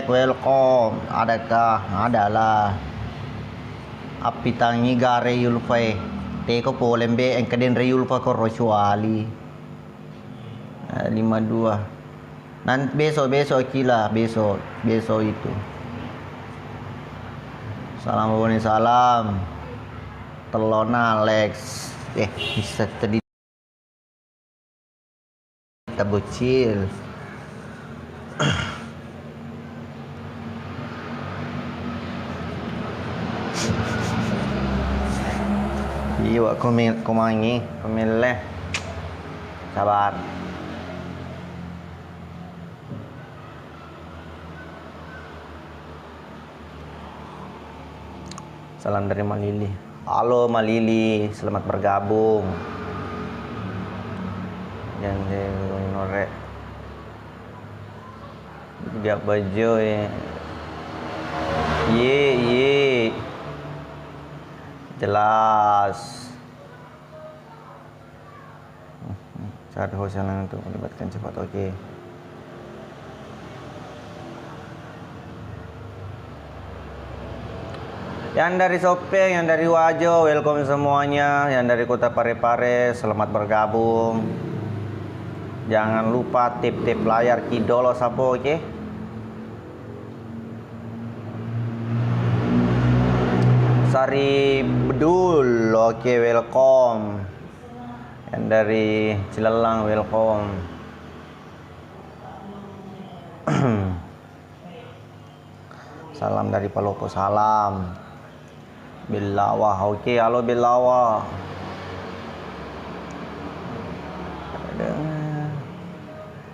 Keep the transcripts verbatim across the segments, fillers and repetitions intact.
Welcome. Adakah? Adalah. Appitangngi gare Yulfa e. Teko pole mbe engka denre Yulfa koro cuali. Eh, lima dua. Nan-, besok, besok Akila, besok, besok itu. Salam Bone, salam. Telona Alex. Eh, bisa tadi. Kita bocil. Iya, wa komen-, komangi, komelle. Sabar. Salam dari Malili. Halo Malili, selamat bergabung. Yang di Nore. Dia baju ya. Iye, iye. Jelas. Syarat host yang lain untuk melibatkan cepat, oke. Yang dari Sopeng, yang dari Wajo, welcome semuanya. Yang dari Kota Parepare, selamat bergabung. Jangan lupa tip-tip layar ki dolo sapo, oke? Sari Bedul, oke, welcome. Yang dari Cilelang, welcome. Salam dari Palopo, salam. Bellawa, oke, halo Bellawa. Ada.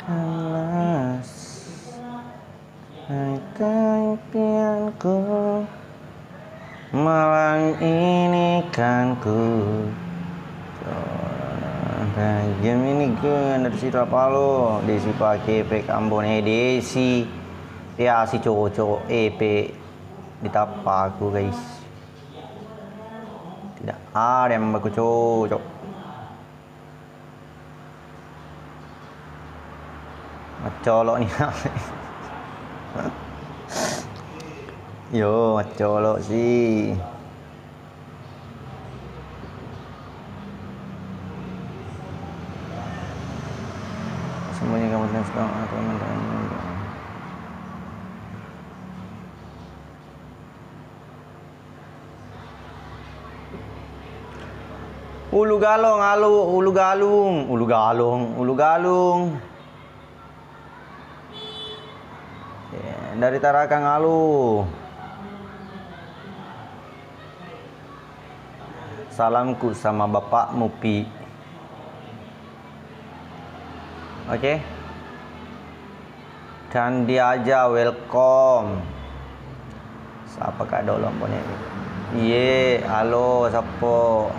Alas. Hai impianku, malam ini kan ku coba. Game ini ke dari Sita Palo, Desi pakai efek Ambon, eh, Desi. Ya, si cocok, efek ditappa aku, guys. Tidak ada yang baku cocok. Maccolok ni. Yo, maccolok si. Semuanya kamu tentang aku. Ulu Galong, alu, Ulu Galung, Ulu Galong, Ulu Galung. Eh, dari Tarakang, alu. Salamku sama bapakmu, Pi. Oke. Candi aja, welcome. Sapa kak dolo, Bone? Iye, halo, sappo.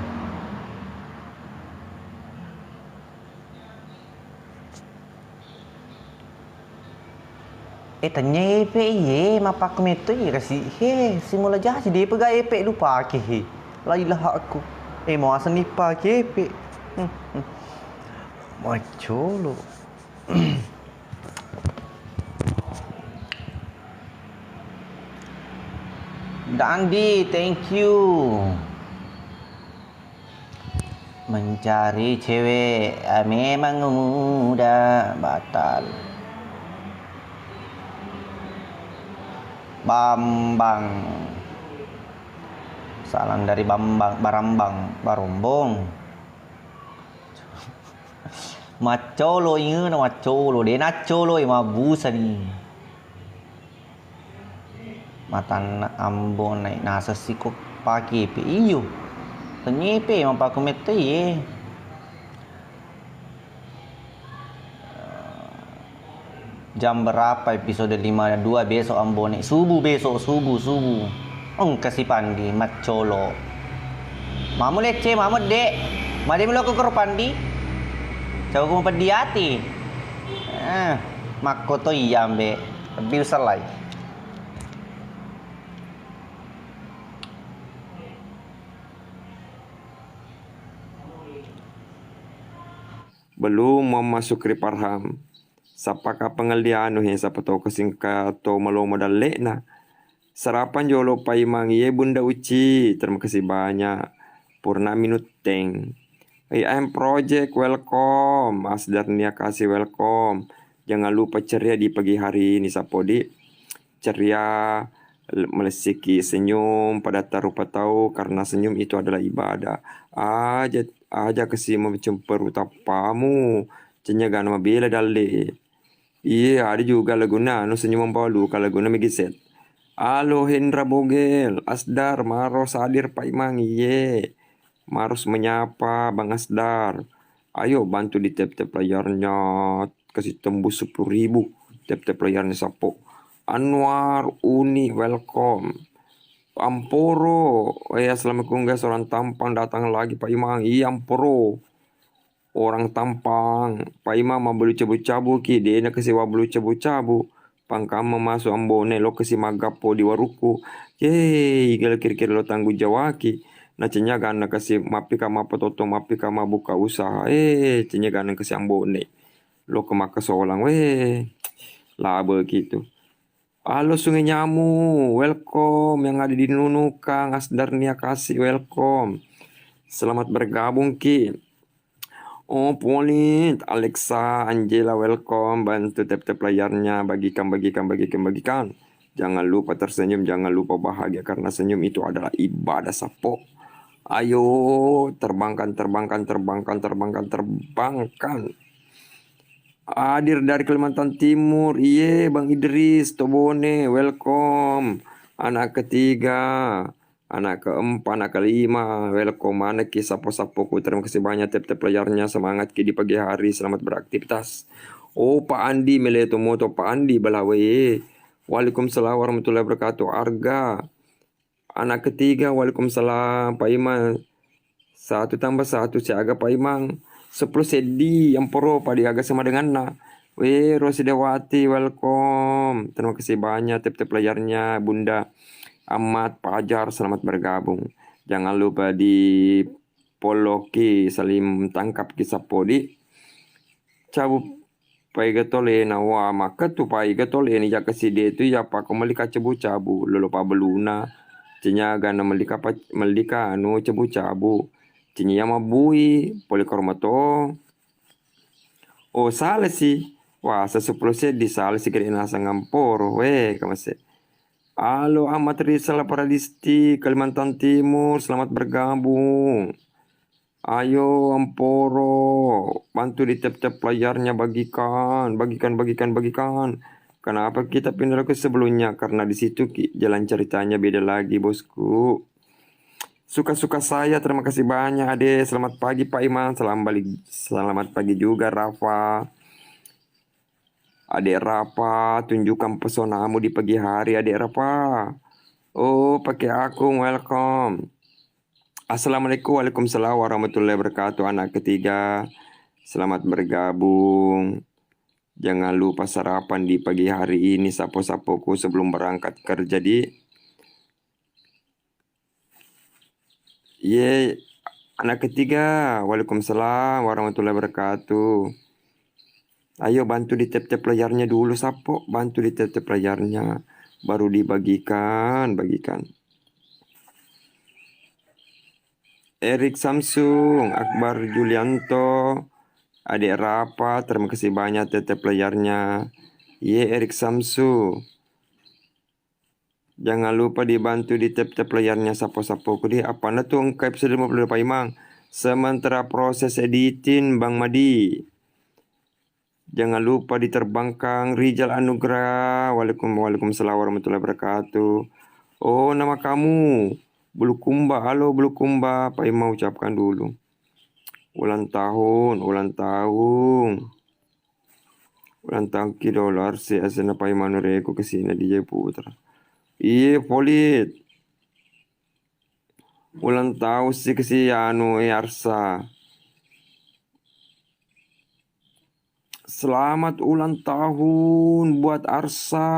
Eh, tanya epe iye, mappakku metto iye kasi. He, simula jaji, depa ga epe dupake he. La ilaha aku. Eh, mau aseng nipake epe. Hmm, hmm. Macolo. Dandi, thank you. Mencari cewek, ah, memang mudah, batal. Bambang. Salam dari Bambang, Barambang, Barombong. Maccolo, ingena maccolo, de naccolo, eh, mabbusani. Matanna Ambo naik naseng siko pake pe iyo. Tenyepe mapaku mette ye. Jam berapa episode lima dua besok, Ambone? Subuh besok, subuh, subuh. Engka si Pandi, maccolo. Mamu lecce, mamu dek. Made meloko koro Pandi. Coba ku peddi ati. Eh, makko to iya, Mbe. Lebbi usalai. Belum, Muhammad Syukri Parham. Sappa ka pengelli anu he, sappa to kesingka to malomo dalle'na. Sarapan jolo paimang iye Bunda Uci, terima kasih banyak. Purna Minutteng. I M Project, welcome. Asdar Nia Kasih, welcome. Jangan lupa ceria di pagi hari ini, sappo di ceria, le-, melessiki senyum pada tarupa tau, karena senyum itu adalah ibadah. Aja, aja kasi macemperu tappamu, cenyaga na mabela dalle. Iye, ada juga laguna anu senyum membawa luka, laguna Megiset. Alo Hendra Bogel, Asdar, Maro Sadir, Paimang, iye. Marus menyapa Bang Asdar. Ayo bantu di tap-tap layarnya, kasih tembus sepuluh ribu tap-tap layarnya, sappo. Anwar Uni, welcome. Amporo, eh, assalamualaikum guys, orang Tampang datang lagi, Pak Imang. Iya, Amporo. Orang Tampang, Pak Imang mabbelu cabu-cabu ki, de na kasi wabbelu cabu-cabu. Pangkamma masu Ambone, lo kasi maggappo di warukku. Ye, igala kira-kira lo tanggung jawaki. Nacenyaga na kasi mappika mappatotto, mappika mabbuka usaha. Eh, cenyaga na kasi Ambone. Lo ke makkasolang, weh, labe gitu. Halo Sungai Nyamu, welcome. Yang ada di Nunukan, Asdar Nia Kasih, welcome. Selamat bergabung ki. Oh, Polit, Alexa, Angela, welcome. Bantu tap-tap layarnya, bagikan, bagikan, bagikan, bagikan. Jangan lupa tersenyum, jangan lupa bahagia, karena senyum itu adalah ibadah, sappo. Ayo, terbangkan, terbangkan, terbangkan, terbangkan, terbangkan. Hadir dari Kalimantan Timur, iye, Bang Idris, Tobone, welcome. Anak ketiga, anak keempat, anak kelima, welcome manekki sappo-sappoku. Terima kasih banyak tap-tap layarnya, semangat ki di pagi hari, selamat beraktivitas. Oh, Pak Andi, meleto moto Pak Andi, balawe. Waalaikumsalam warahmatullahi wabarakatuh. Arga, anak ketiga, waalaikumsalam. Paimang, satu tambah satu siaga, Paimang, sepuluh seddi, Amporo, padi aga sama denganna. Wero Sidawati, welcome. Terima kasih banyak tap-tap layarnya, Bunda. Amat, Pajar, selamat bergabung. Jangan lupa di follow ki, saling tangkap ki, sappo di. Cabu paiga tolena, wa, makka tu paiga tolena, iya kasi de tu, iya pako melika cabu-cabu, lolo pabeluna, cenyaga na melika pa-, melika anu cabu-cabu, cenya mabbui, pole korma to. Oh, sala si, wa, sa sepuluh seddi, sala si gede nasang Amporo, weh, kamase. Halo, Ahmad Rizal Paradisti, Kalimantan Timur, selamat bergabung. Ayo, Amporo, bantu di tap-tap layarnya, bagikan, bagikan, bagikan, bagikan. Kenapa kita pindah ke sebelumnya? Karena di situ ki-, jalan ceritanya beda lagi, bosku. Suka-suka saya, terima kasih banyak, Ade. Selamat pagi, Pak Iman. Salam balik, selamat pagi juga, Rafa. Adek Rafa, tunjukkan pesonamu di pagi hari, Adek Rafa. Oh, pakai akun, welcome. Assalamualaikum, waalaikumsalam warahmatullahi wabarakatuh. Anak ketiga, selamat bergabung. Jangan lupa sarapan di pagi hari ini, sapo-sapoku, sebelum berangkat kerja, di. Ye, anak ketiga, waalaikumsalam warahmatullahi wabarakatuh. Ayo bantu di tap-tap layarnya dulu, sapo, bantu di tap-tap layarnya, baru dibagikan, bagikan. Erik Samsung, Akbar Julianto, Adek Rafa, terima kasih banyak tap-tap layarnya. Ye, Erik Samsu. Jangan lupa dibantu di tap-tap layarnya, sapo-sapoku, di. Apana tu engka episode lima puluh dua, Pak Imang? Sementara proses editing, Bang Madi. Jangan lupa diterbangkan, Rizal Anugrah. Waalaikum-, waalaikumsalam warahmatullahi wabarakatuh. Oh, nama kamu Bulukumba. Halo, Bulukumba. Pak Imang ucapkan dulu. Ulang tahun, ulang tahun. Ulang tahun ki dolar si asena Pak Imang, nureku kesina di Jaya Putra. Iye, Polit. Ulang tahun si kesi anu, eh, Arsa. Selamat ulang tahun buat Arsa.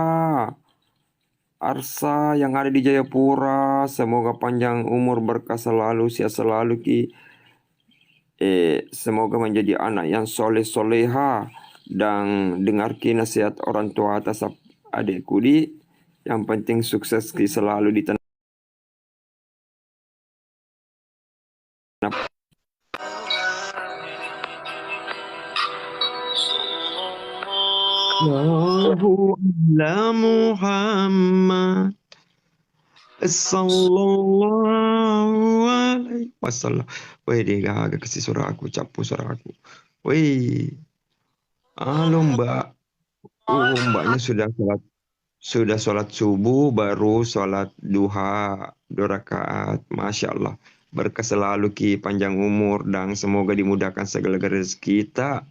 Arsa yang ada di Jayapura, semoga panjang umur, berkah selalu, sehat selalu ki. Eh, semoga menjadi anak yang soleh soleha, dan dengarki nasihat orang tua atas adikku di. Yang penting sukses ki selalu di tengah. Allahu ala Muhammad. Sallallahu alaihi wasallam. Weh, de gaga kasi suaraku, cappu suaraku. Weh. Halo, Mbak. Oh, Mbaknya sudah sholat, sudah sholat subuh, baru sholat duha dua rakaat. Masya Allah. Berkah selalu ki, panjang umur, dan semoga dimudahkan segala rezeki kita.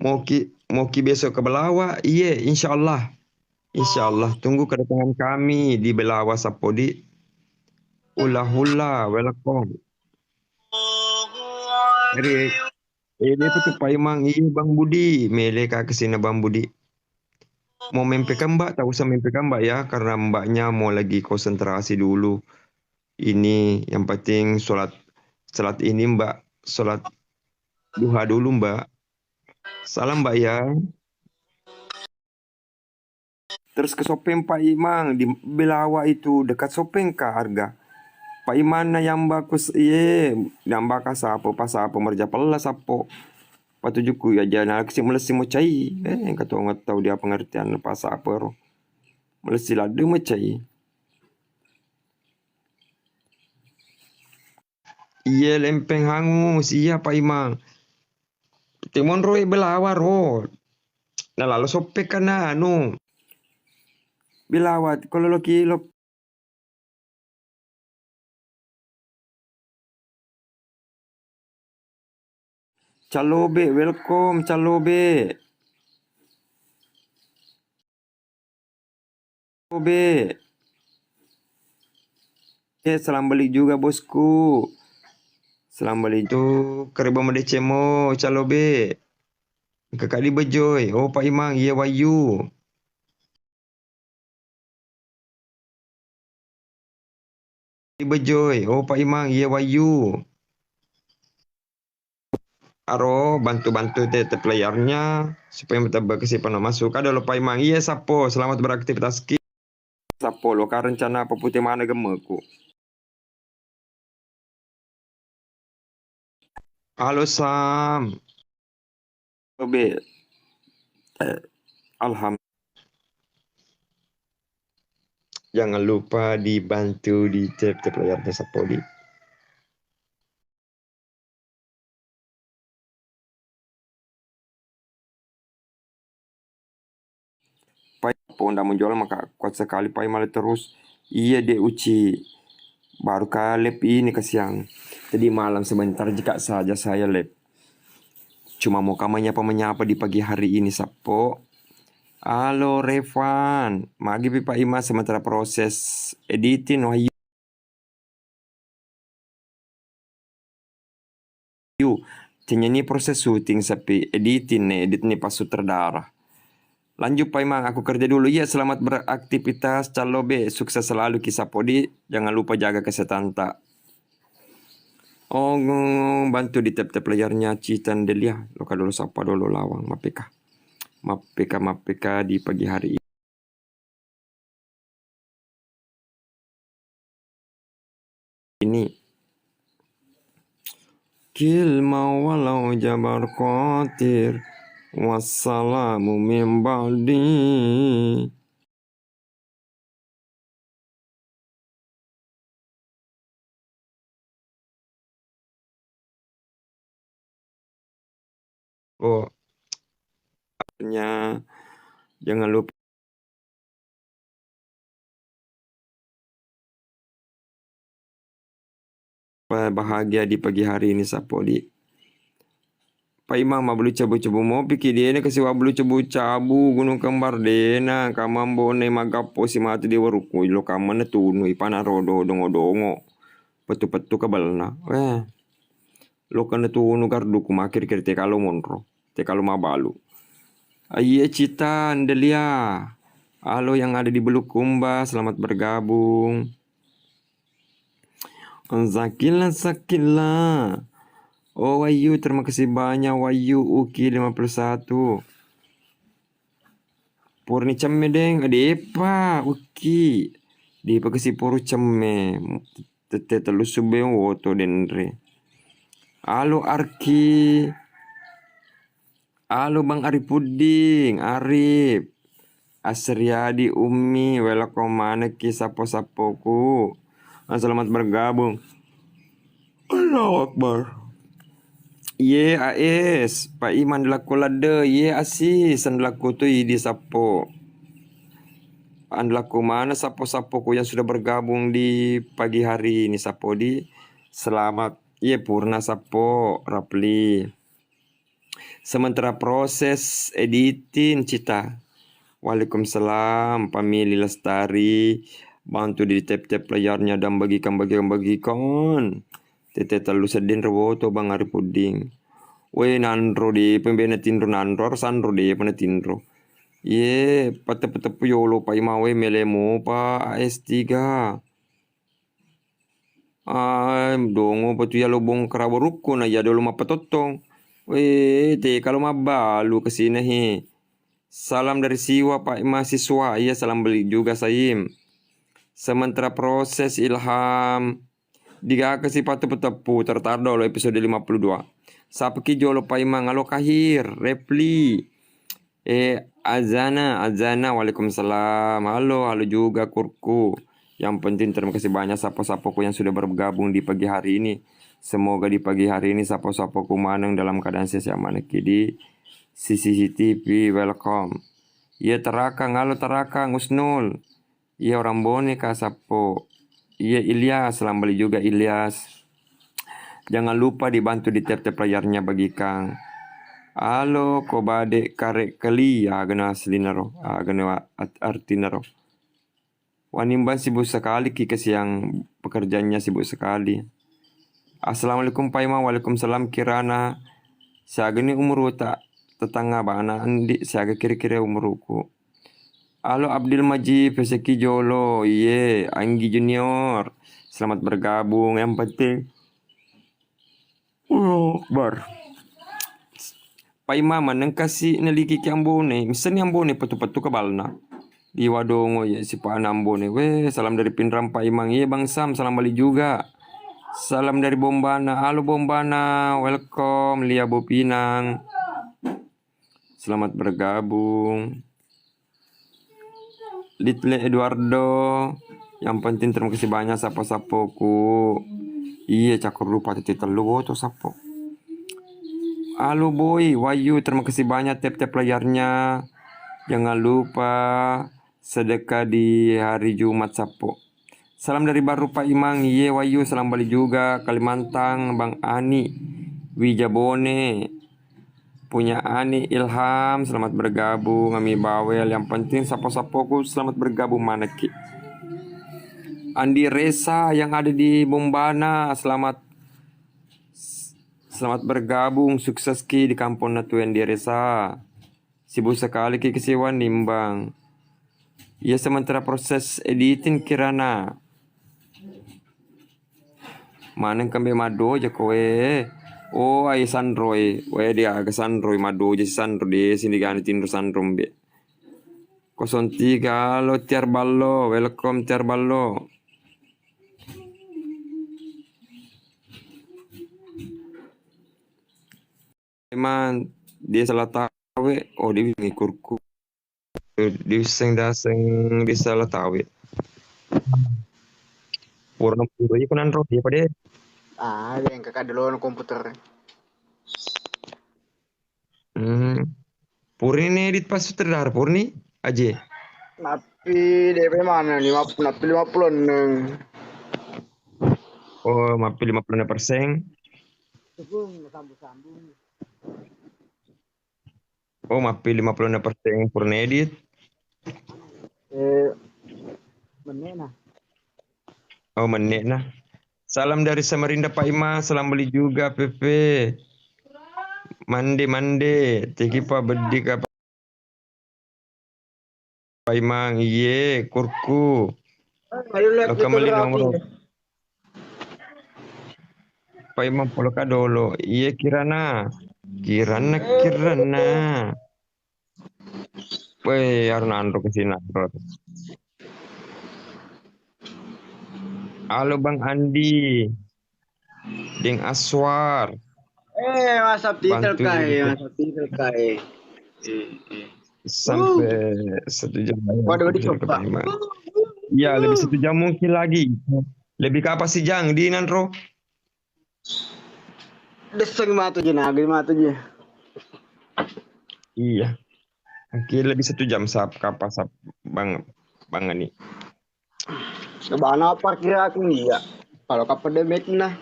Mau ki, mau ki besok ke Belawa? Iye, insya Allah. Insya Allah, tunggu kedatangan kami di Belawa, Sappo di. Hula-hula, welcome. Ri, eh, dia tu Pak Imang, iya Bang Budi, mele ka ke sini Bang Budi. Mau mempeka Mbak, tak usah mempeka Mbak ya, karena Mbaknya mau lagi konsentrasi dulu. Ini yang penting sholat, sholat ini Mbak, sholat duha dulu Mbak. Salam Mbak ya. Terus ke Sopeng Pak Imang di Belawa itu, dekat Sopeng ka harga. Pak Imang na yamba kus-, iye, yamba ka sapo, pa sapo merja pella sapo. Patujuku ya jana kasi melessi mo cai. Eh, engka to ngetau dia pengertian pa sapo ro. Melessi ladde mo cai. Iye lempeng hangus, iya Pak Imang. Timonro e Belawa ro. Nalalo Sopeng kana anu. Belawa ko lolo kilo. Calobe, welcome Calobe. Calobe. Eh, salam balik juga bosku. Salam balik. Tuh, keribo madecemo, Calobe. Kakak di Bejoi. Oh, Pak Imang, iya Wayu. Di Bejoi. Oh, Pak Imang, iya Wayu. Aro, bantu-bantu te, te playernya supaya mutebba kasi pano masuk. Ada lo Pak Imang, iya Sappo, selamat beraktivitas ki. Sappo lo ka rencana apa pute mana gemmeku. Halo Sam. Obe. Eh, alham. Jangan lupa dibantu di tap-tap layarnya Sappo di. Pai, ponda menjual maka kuat sekali Pai male terus. Iya dek Uci. Baru ka live ini kasiang. Tadi malam sebentar jika saja saya live. Cuma mau ka menyapa-menyapa di pagi hari ini Sappo. Halo Revan, magi pi Pak Ima sementara proses editing wahyu. Yu, tenniani proses syuting sapi editing ne, edit ni pas sutradara. Lanjut Pak Imang, aku kerja dulu. Iya, selamat beraktivitas Callobe, sukses selalu kisah podi, jangan lupa jaga kesehatan ta. Oh, bantu di tap-tap layarnya Citan Delia. Loka dulu sapa dulu lawang, mapeka. Mapeka, mapeka di pagi hari ini. Ini. Kilma walau jabar qatir, wassalamu min ba'di. Oh, nya, jangan lupa bahagia di pagi hari ini, Sappo di. Pak Imang, mabbalu cabu-cabu mopi ki, dena kasi wabbalu cabu-cabu, Gunung Kembar dena, kamambo ne magappo si matu di waruku, ilo kamana tunu, ipana rodo, dongo-dongo, petu-petu kabalna. Weh, lo kana tunu garduku makir kiri te kalo monro, te kalo mabalu. Aiye Cita, Andelia, halo yang ada di Bulukumba, selamat bergabung. Zakila, Zakila. Oh, Wahyu, terima kasih banyak, Wahyu Uki lima puluh satu. Purni cemme deng, depa, wekki. Depa kasi puru cemme. Tette tellu subbe woto denre. Alo Arki. Alo Bang Arifudding, Arif. Asriadi Ummi, welcome manekki sappo-sappoku. Ah, selamat bergabung. Allahu Akbar. Ye A S, Pak Iman delakku ladde, ye Asis, delakku tu idi sappo. Andelaku mana sappo-sappoku yang sudah bergabung di pagi hari ini, sappo di selamat. Ye Purna sappo, Rapli. Sementara proses editing, Cita. Waalaikumsalam, Family Lestari. Bantu di tap-tap layarnya dan bagikan, bagikan, bagikan. Tette tellu sedding rewoto Bang Arifudding. We nanro de pembe na tinro nanro, harus anro de pernah tinro. Ye, pateppu-teppu yolo Pak Imawe melemo pa A S tiga. Ah, dongo pa tu yalo bongkara warukku na iya dolo mappatottong. Weh, te kalau mabbalu kesini he. Salam dari Siwa, Pak mahasiswa. Iya, salam balik juga, Saim. Sementara proses Ilham, digaga si pateppu-teppu, tertar dolo episode lima puluh dua. Sapaki jolo Paimang, alo Kahir, Repli. Eh, Azana, Azana, waalaikumsalam. Halo, halo juga Kurku. Yang penting terima kasih banyak sappo-sappoku yang sudah bergabung di pagi hari ini. Semoga di pagi hari ini sappo-sappoku maneng dalam keadaan sehat-sehat manekki di C C T V. Welcome. Iya, Tarakang, halo Tarakang, Usnul. Iya, orang Bone ka sappo. Iya, Ilyas, salam balik juga Ilyas. Jangan lupa dibantu di tap-tap layarnya, bagikan. Halo, ko bade kare keli, agana aslinaro, agana at-, artinaro. Wanimbang sibuk sekali ki, kasiang pekerjaannya sibuk sekali. Assalamualaikum Paimang. Waalaikumsalam Kirana. Siaga ni umuru ta-, tetangga bana, andi siaga kira-kira umuruku. Halo Abdul Majid, peseki jolo, iye, Anggi Junior. Selamat bergabung, yang penting. Allahu Akbar. Paimang, nengkasi nalikiki ambone, misalni ambone petu-petu kebalna. Di wadongo ye, sipana ambone. Weh, salam dari Pinrang Paimang. Iye Bang Sam, salam balik juga. Salam dari Bombana. Halo Bombana, welcome. Lia Bopinang. Selamat bergabung. Little Eduardo, yang penting terima kasih banyak sappo-sappoku. Iya, cakkur lupa tette tellu woto sappo. Halo Boy, Wahyu, terima kasih banyak tap-tap layarnya. Jangan lupa sedekah di hari Jumat sappo. Salam dari Baru Pak Imang, iye Wahyu, salam balik juga Kalimantan, Bang Ani, Wijabone, punya Ani Ilham, selamat bergabung, Ami Bawel, yang penting sappo-sappoku selamat bergabung manekki. Andi Resa yang ada di Bombana, selamat, selamat bergabung, sukses ki di kampung natu Andi Resa. Sibuk sekali ki kesiwan nimbang. Iya, sementara proses editing Kirana. Maneng kembe maddoja kowe. Oh, ai sanroi. Wae dia aga sanroi, maddoja si sanro de, sini gani tinro sanro mbe. Kosong tiga, halo Tiar Ballo, welcome Tiar Ballo. Emang dia salah tawe, oh, dia bilang ikurku. Diwisseng daseng desa Latawe. Purana pura iko nanro, iya pada. Ah, yang kakak dulu komputer. Hmm. Purni edit pas sutradara, Purni, Aje. Nappi D P mana? Lima, nappi lima puluh enam. Oh, mappi lima puluh enam persen. Tepung, sambung-sambung. Oh, mappi lima puluh enam persen purna edit. Eh, menne'na. Oh, menne'na. Salam dari Samarinda, Pak Ima. Salam beli juga, Pepe. Mande, mande. Thank you, Pak Beddi, Pak. Paimang, iye, kurku. Ayo, lihat. Lo itu kembali berarti nomor. Paimang, poloka dolo. Iye, Kirana. Kirana, Kirana. Weh, harus nanro ke sini nanro. Halo Bang Andi, Deng Aswar. Eh, masa titel kai, masa titel kai. Eh, eh. Sampai satu jam. Waduh, waduh, coba. Iya, lebih satu jam mungkin lagi. Lebih ke apa sih, Jang? Di nanro? Desseng matu je, nagi matu je. Iya. Oke, lebih satu jam sap, kapa sap, Bang, Bang Ani. Bana parkir aku iya. Kalau kapan demekna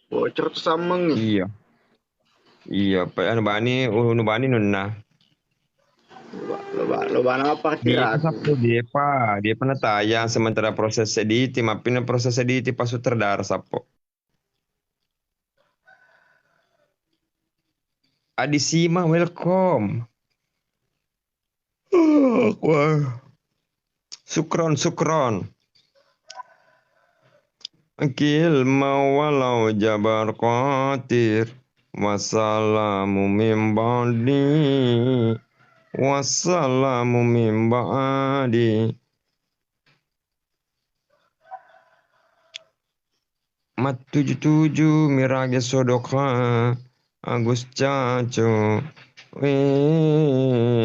bocor tuh sameng. Iya. Iya, pa anu bani, unu bani nunna. Lo ba-, lo ba-, lo bana parkir aku. Dia sappo, dia pa, dia pernah tayang sementara proses edit, mappina proses edit pas sutradara sappo. Adi Sima, welcome. Wah. Sukron, sukron. Akil mawalau Jabar Qadir. Wassalamu min ba'di. Wassalamu min ba'di. Mattuju-tuju mirage sodoka Agus Caco. Weh.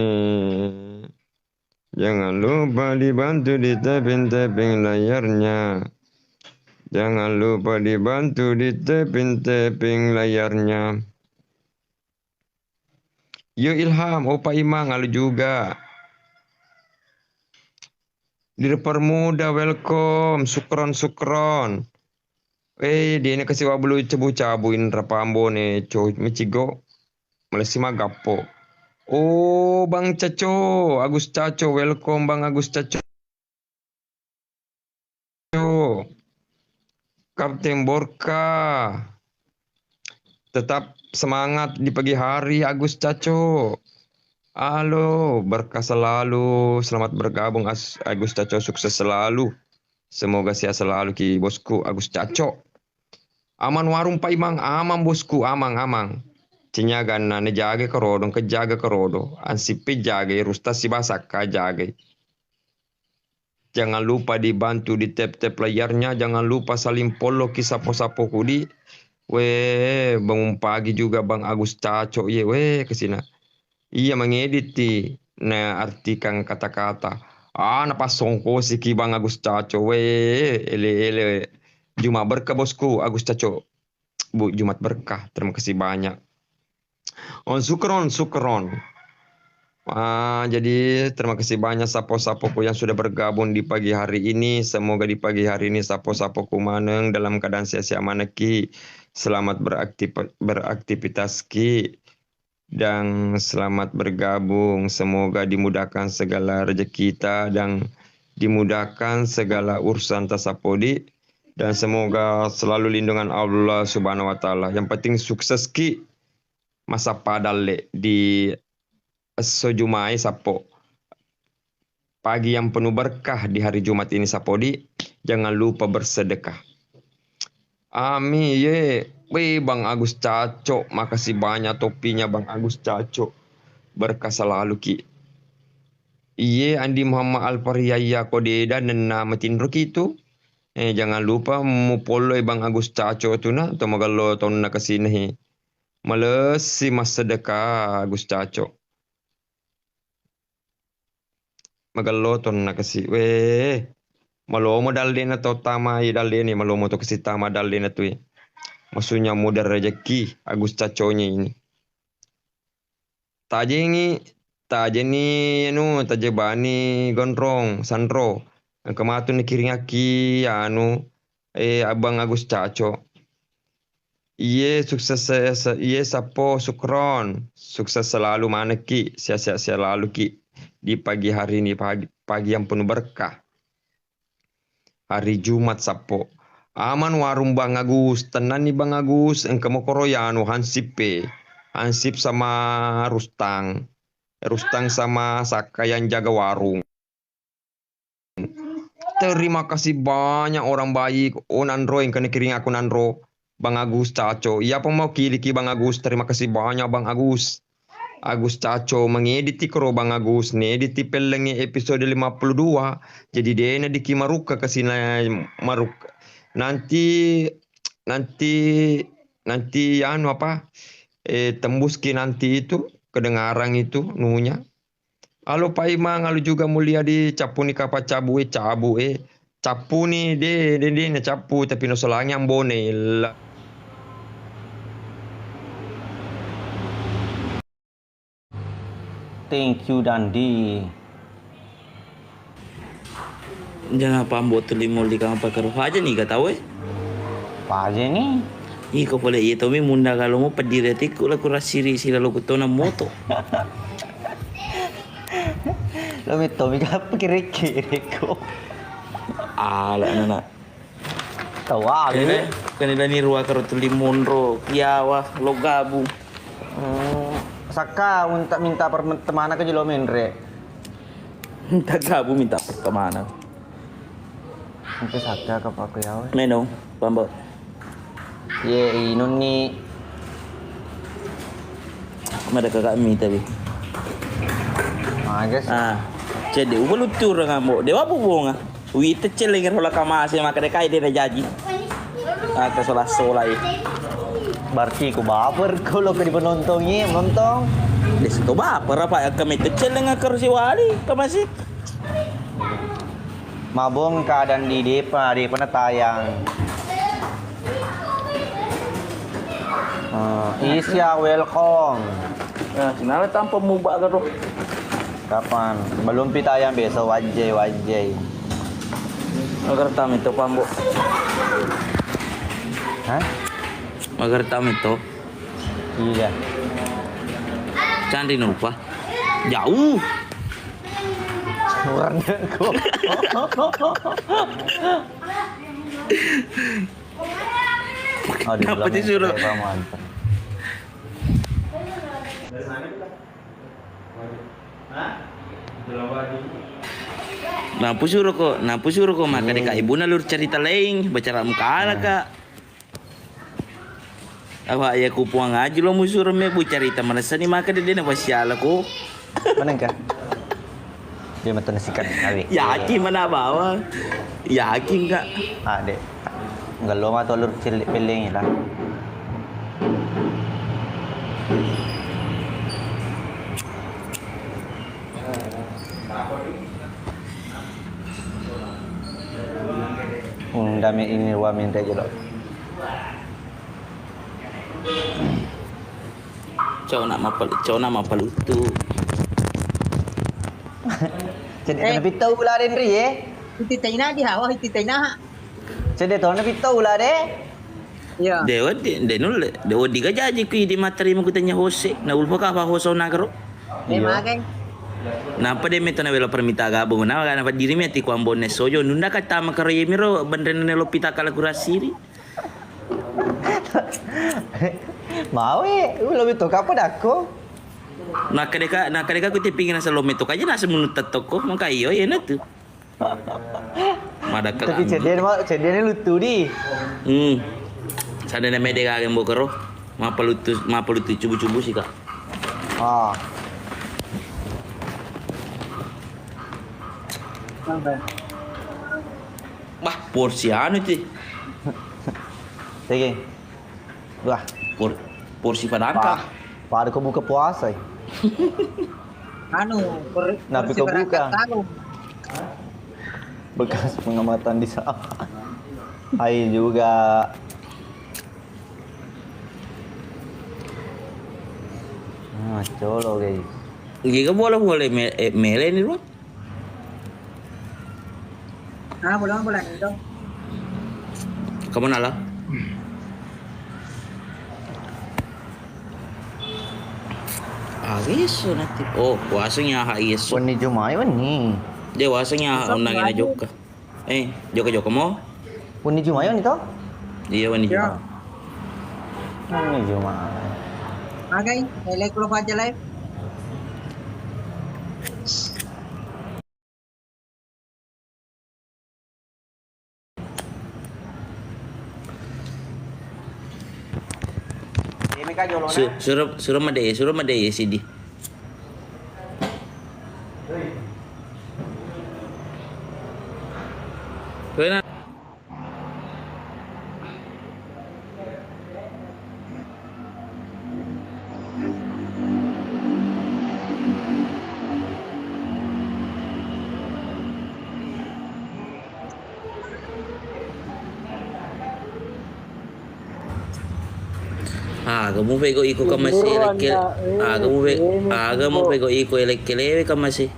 Jangan lupa dibantu di tapping-tapping layarnya. Jangan lupa dibantu di tapping-tapping layarnya. Yo Ilham, Opa Imang, halo juga. Dipermudah, welcome. Sukron, sukron. Eh, dia ini kasih wabulu cabu-cabu inra pambone, co, mecigo. Malessi magappo. Oh, Bang Caco, Agus Caco, welcome Bang Agus Caco. Kapten Borka. Tetap semangat di pagi hari, Agus Caco. Halo, berkah selalu. Selamat bergabung, As-, Agus Caco. Sukses selalu. Semoga sehat selalu ki, bosku, Agus Caco. Aman warung Pak Imang, aman, bosku, aman, aman. Cenyaganna, ne jaga kerodo, ke jaga kerodo. Ansippe jaga, Rusta sibasakka jaga. Jangan lupa dibantu di tap-tap layarnya, jangan lupa saling follow ki sapo-sapo kudi. Weh, bangun pagi juga Bang Agus Caco, ye, weh, kesina. Iya, mangedit ti, na artikan kata-kata. Ah, napassongkosi ki Bang Agus Caco, weh, ele-ele. Jumat berkah, bosku, Agus Caco. Bu, Jumat berkah. Terima kasih banyak. Oh, sukron, sukron. Ah, jadi terima kasih banyak sapo-sapoku yang sudah bergabung di pagi hari ini. Semoga di pagi hari ini sapo-sapoku maneng dalam keadaan sehat-sehat maneki. Selamat beraktif-, beraktivitas ki. Dan selamat bergabung. Semoga dimudahkan segala rezeki ta dan dimudahkan segala urusan ta sapodi. Dan semoga selalu lindungan Allah Subhanahu wa Ta'ala. Yang penting sukses ki. Masappa dalle di esso Jumae sappo. Pagi yang penuh berkah di hari Jumat ini, sapodi, jangan lupa bersedekah. Ami, ye, weh, Bang Agus Caco, makasih banyak topinya Bang Agus Caco. Berkah selalu ki. Iye, Andi Muhammad Alfariaya ko deda nenna matinro ki tu. Eh, jangan lupa mupolloi Bang Agus Caco tu na, to magello tonna kesina he. Malessi massedekah Agus Caco. Magello tonna kasi. Weh, malomo dallena tau tama i dallena, malomo to kasi tama dallena tu. Maksudnya mudah rezeki Agus Caconya ini. Tajengi, tajeni anu, tajebani gondrong, sanro. Engka matu nakiringakki anu, eh, Abang Agus Caco. Iye sukses, se-, se-, iye sappo sukron, sukses selalu manekki, sehat-sehat selalu ki di pagi hari ini, pagi, pagi yang penuh berkah. Hari Jumat sappo. Aman warung Bang Agus, tennanni Bang Agus, engka mokoro yanu hansip e. Hansip sama Rustang. Rustang sama Saka yang jaga warung. Terima kasih banyak orang baik. Oh, nanro, engka nakiring aku nanro. Bang Agus Caco. Iyapa mau kiliki Bang Agus. Terima kasih banyak Bang Agus. Agus Caco mangediti koro Bang Agus, nediti pellengnge episode lima puluh dua. Jadi dena diki marukka kasina marukka. Nanti, nanti, nanti anu apa, eh, tembuski nanti itu, kedengaran itu nunya. Halo Pak Imang, halo juga Mulia di Capuni kapa cabu, eh, cabu, eh. Capuni, de, de, de, na cabu, tapi no solangi ambone, la. Thank you, Dandi. Jangan pambo tu limo di kamar pakaro. Aja ni ga tau, eh. Paja ni. Iko pole iya tomi munda kalo mo pediri atiku la kurasiri sila lo kutona moto. Lo mi tomi ga pikir-pikir ko. Ala nana. Tau aga. Kene, kene lani rua karo tuli monro, kiawa, lo gabu. Hmm, sakka unta minta pertemanan ke jelo menre. Minta gabu, minta pertemanan. Engka sakka ka pakku yawa. Meno, pambo. Ye inunni. Mada kakak mi tapi. Magas. Ah, cedde uba luttur ngambo. Dewa bubunga. Wi tecel lagi rola kamase maka dekai de jaji. Ah, sola-sola i. Berarti ku baper ko lo ke di penontongi, menonton. Desi to baper apa ya kami tecel dengan kerusi wali kamase. Mabongka dan di depa, depa na tayang. Ah, Isya, welcome. Ya, sinala tanpa mubak ka to. Kapan? Belum pi tayang besok, wajjai, wajjai. Magertam itu, Pambo. Hah? Magertam itu. Iya. Candi nupa. Jauh. Kurang kok. Aduh, kenapa disuruh? Nampu suruh ko, nampu suruh ko maka deka ibuna lur cerita lain, bicara mukala ka. Apa ya ku puang aja lo musuro me bu carita manessani maka dede na pasiala ko. Manengka? Dia metto nasikan awe. Yakin mana bawa? Yakin ka? Ah, dek. Ngello ma to lur cilik peleng lah. Undame ini wa minta jelo. Cau nak mapal-, cau nak mapalutu. Cedde tona pitta ula den ri ye. Iti taina di hawa, iti taina. Cedde tona pitta ula de. Iya. De waddi, de nulle. De waddi ga jaji kui di materi mo kutanya hose. Na ulfa ka apa hoso nagaro. Iya. Magai. Napa de metto na welo permita gabung na, na paddiri mi ati ku ambonne sojo. Nunda ka tama karo yemiro benrene lo pita kala kurasiri. Mawe, ulo beto kapa dakko? Nakkadeka, nakkadeka ku tipping nasa lo meto kaja nasa menut tokko, maka iyo, iya natu. Madakka. Tapi cedde ma, cedde ni lutu di. Hmm. Sadana mede kage mbokero. Mapalutu, mapalutu cubu-cubu sih, Kak. Ah. Bah, porsi anu ti. Segi. Wah. Por-, porsi padangka. Pa-, pada ko buka puasa. Anu, per-, napi ko buka? Bekas pengamatan di sawah. Hai juga. Ah, colo, guys. Giga bola-bola me-, eh, mele ni, Bro. Ah, bola, bola ni, dong. Kamu nala? Ah, isu nanti. Oh, wasengnya ha isu. Wenni Jumai, wenni. Dia wasengnya ha undang ina jokka. Eh, jokka-jokka mo? Wenni Jumai, wenni to? Iya, wenni Jumai. Wenni Jumai. Magai, eh, like lo aja live. Su-, suro, suro made, suro made sidi. Aga mupegau iko kamase elekkele. Aga mupe, aga mupegau iko elekkelewe kamase.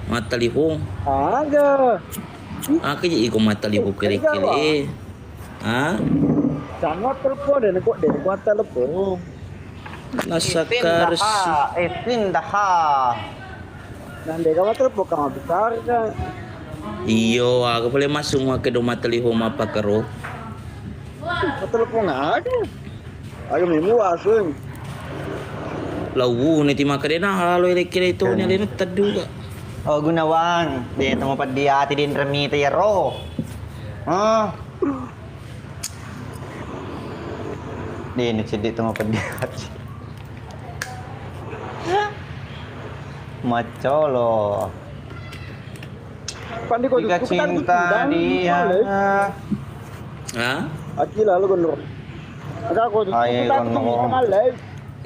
Mattalipong. Aga. Aga je iko mattalipong ke elekkele. Ha? Jangan telepon deh, kok deh, kok telepon. Nasakkarsi. Pindaha, eh, pindaha. Nande kamu telepon kamu besar kan? Iyo, aga pale masuk makke do mattalipong mappakaro. Telepon aga. Aga memu asung. Lawu ne ti makkeda na halo elekkele to ni alena teddu ka. Oh, Gunawang, de to mapeddi ati denre mita yaro. Hah? De ni cedde to mapeddi ati. Macolo. Pandi ko. Jika cinta dia. Ha? Aki lalu gondrong. Aga ko. Aye gondrong.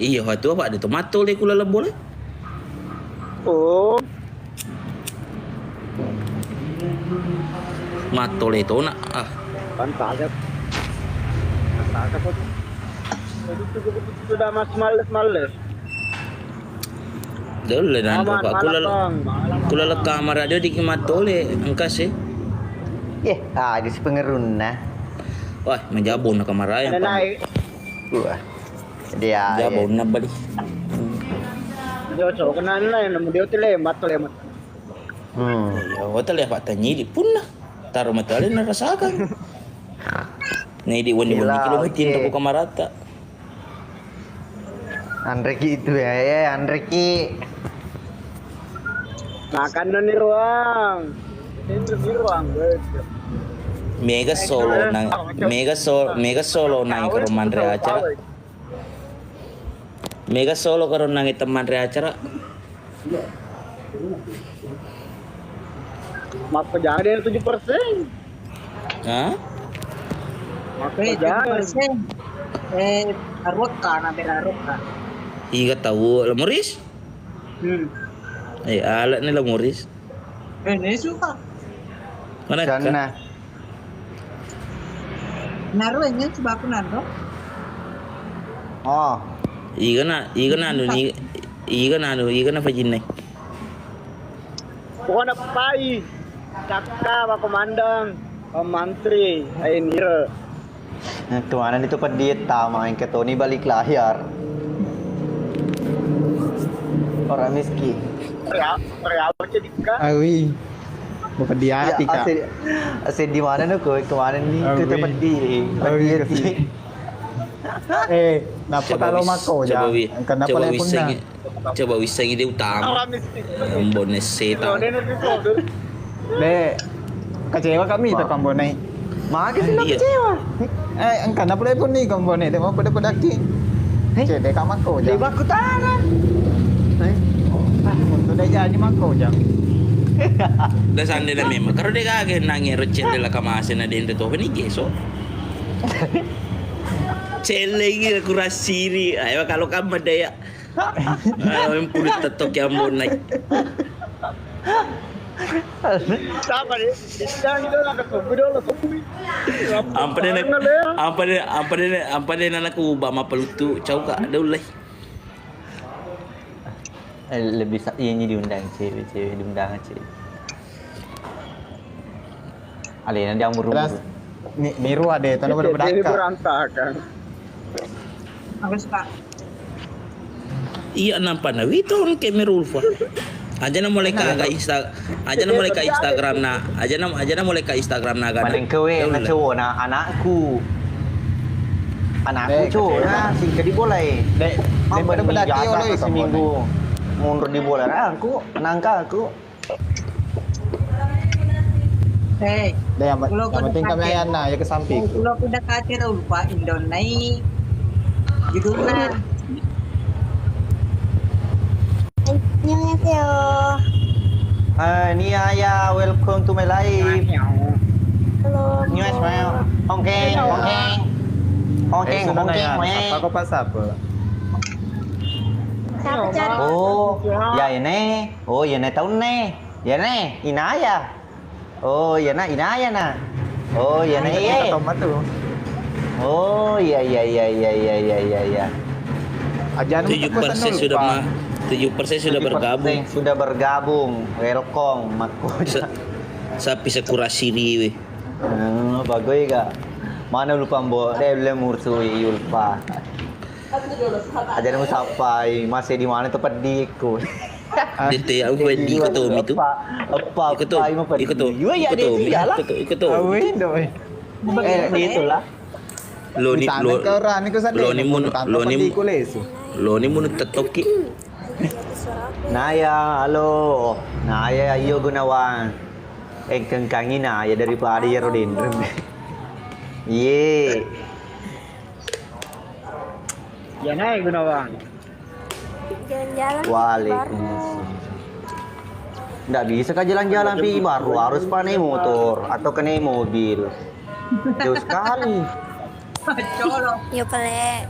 Iya, watu apa ada tomato le kula lebo le. Oh. Matole tona, ah. Pantaga. Pantaga ko. Sudah mas males-males. Dole nanro, Pak. Kula, kula le kamar radio diki matole, engka sih. Eh, ada si pengerunna. Wah, menjabon kamar ayam. Wah. Dia. Jabon na bali. Dia cocok kenal lah, yang nemu dia tuh lemat, lemat. Hmm. Iya, hotel ya Pak Tanyi di punna. Taruh matale na rasakan. Nah, di wani-wani kilometer toko kamarata. Anreki itu ya, ya, anreki. Makan ni ruang. Itu ni ruang, guys. Mega solo nang, mega sol, mega solo nang iko manre acara. Mega solo karo nangi teman re acara. Mappejang deh tujuh persen. Hah? Mappejang. Eh, tujuh persen. Eh, arokka, na bera arokka. Iga tau, Lamuris? Hmm. Eh, alat ni Lamuris. Eh, ne suka. Mana ka? Sana. Naro ini coba aku naro. Oh. Iga na, iga na anu ni, iga na anu, iga na fajinne. Pokoknya pai. Cakka, Pak Komandan, Pak Mantri, Ain Ira. Nah, kemana nih tuh pedih tama, yang ketoni balik layar. Orang miskin. Real, real aja dikka. Awi. Mau pedih hati, Kak. Ase, ase di mana nih, kau? Kemana nih? Awi. Kita pedih. Awi, pedih hati. Eh, napa kalau mako, coba wi-, kenapa coba lepunna? Coba wissengi de utama. Ambone setang. De, kecewa kami itu kambone. Maka sih lo kecewa. Eh, engka na pula pun ni kambone, de mau pada-pada ki. Eh? Cede kamako de ja. Baku tanah. Eh? Ah, untuk de jadi mako ja. Da sande da memang. Karo de kage nangi recen de la kamase na dente to ni geso. Celle ini kurang siri. Ayo kalau kamu ada ya. Ayo, yang puluh tetok yang mau naik. Siapa nih? Kita gitu lah, ketemu dulu, ketemu. Ampa deh, ampa deh, ampa deh, ampa deh, nana ku ba mapelutu, cau kak, ada ulai. Eh, lebih sa-, iya, ini diundang cewek, cewek diundang cewek. Alena dia umur-umur. Terus, ni-, niru ade, tanu pada bedaka. Berantakan. Bagus, Pak. Iya, nampa na wito ke Mirulfa. Aja na mulai ka, ka Insta-, aja na mulai ka Instagram na, aja na, aja na mulai ka Instagram na gana. Maneng kewe na cowok na anakku. Anakku cowok na singke di bola e. Dek, dek, pada bedaka oleh seminggu. Mundur di bola na aku, nangka aku. Eh, deh, yang, yang penting kami ayana, ya ke samping. Kulo kuda kate ro lupa Indonai. Judulna. 안녕하세요. Ah, Nia ya, welcome to my live. Halo. Nia smile. Hongkeng, hongkeng. Hongkeng, hongkeng, hongkeng. Apa kau pas apa? Siapa cari? Oh, ya ini. Oh, iyana taunna. Iyana, inaya. Oh, iyana, inayana. Oh, iyana, iye. Kita tomatu. Oh, iya, iya, iya. Ajana tujuh persen sudah ma-, tujuh persen sudah bergabung. Sudah bergabung. Welcome, makkuja. Sa-, sapi sekurasi riwe. Eh, bagoi ga. Mana lupa mbo, deh, le mursui Yulpa. Ajana musappai, masih di mana tuh pedihku. Dente, aku pedih, iko Tommy tu. Apa, apa, iko Tommy, iko Tommy, iko Tommy. Awe, doi. Eh, itulah. Loni, lo-, loni mun, loni mun, loni mun tettoki. Naya, halo. Naya, iyo Gunawang. Engkengkangi Naya daripada iyaro denreng. Iye. Ya, Naya Gunawang. Jalan-jalan. Waalaikumsalam. Nggak bisa kah jalan-jalan pi baru, harus pa naik motor atau ke naik mobil. Jauh sekali. Yo pale.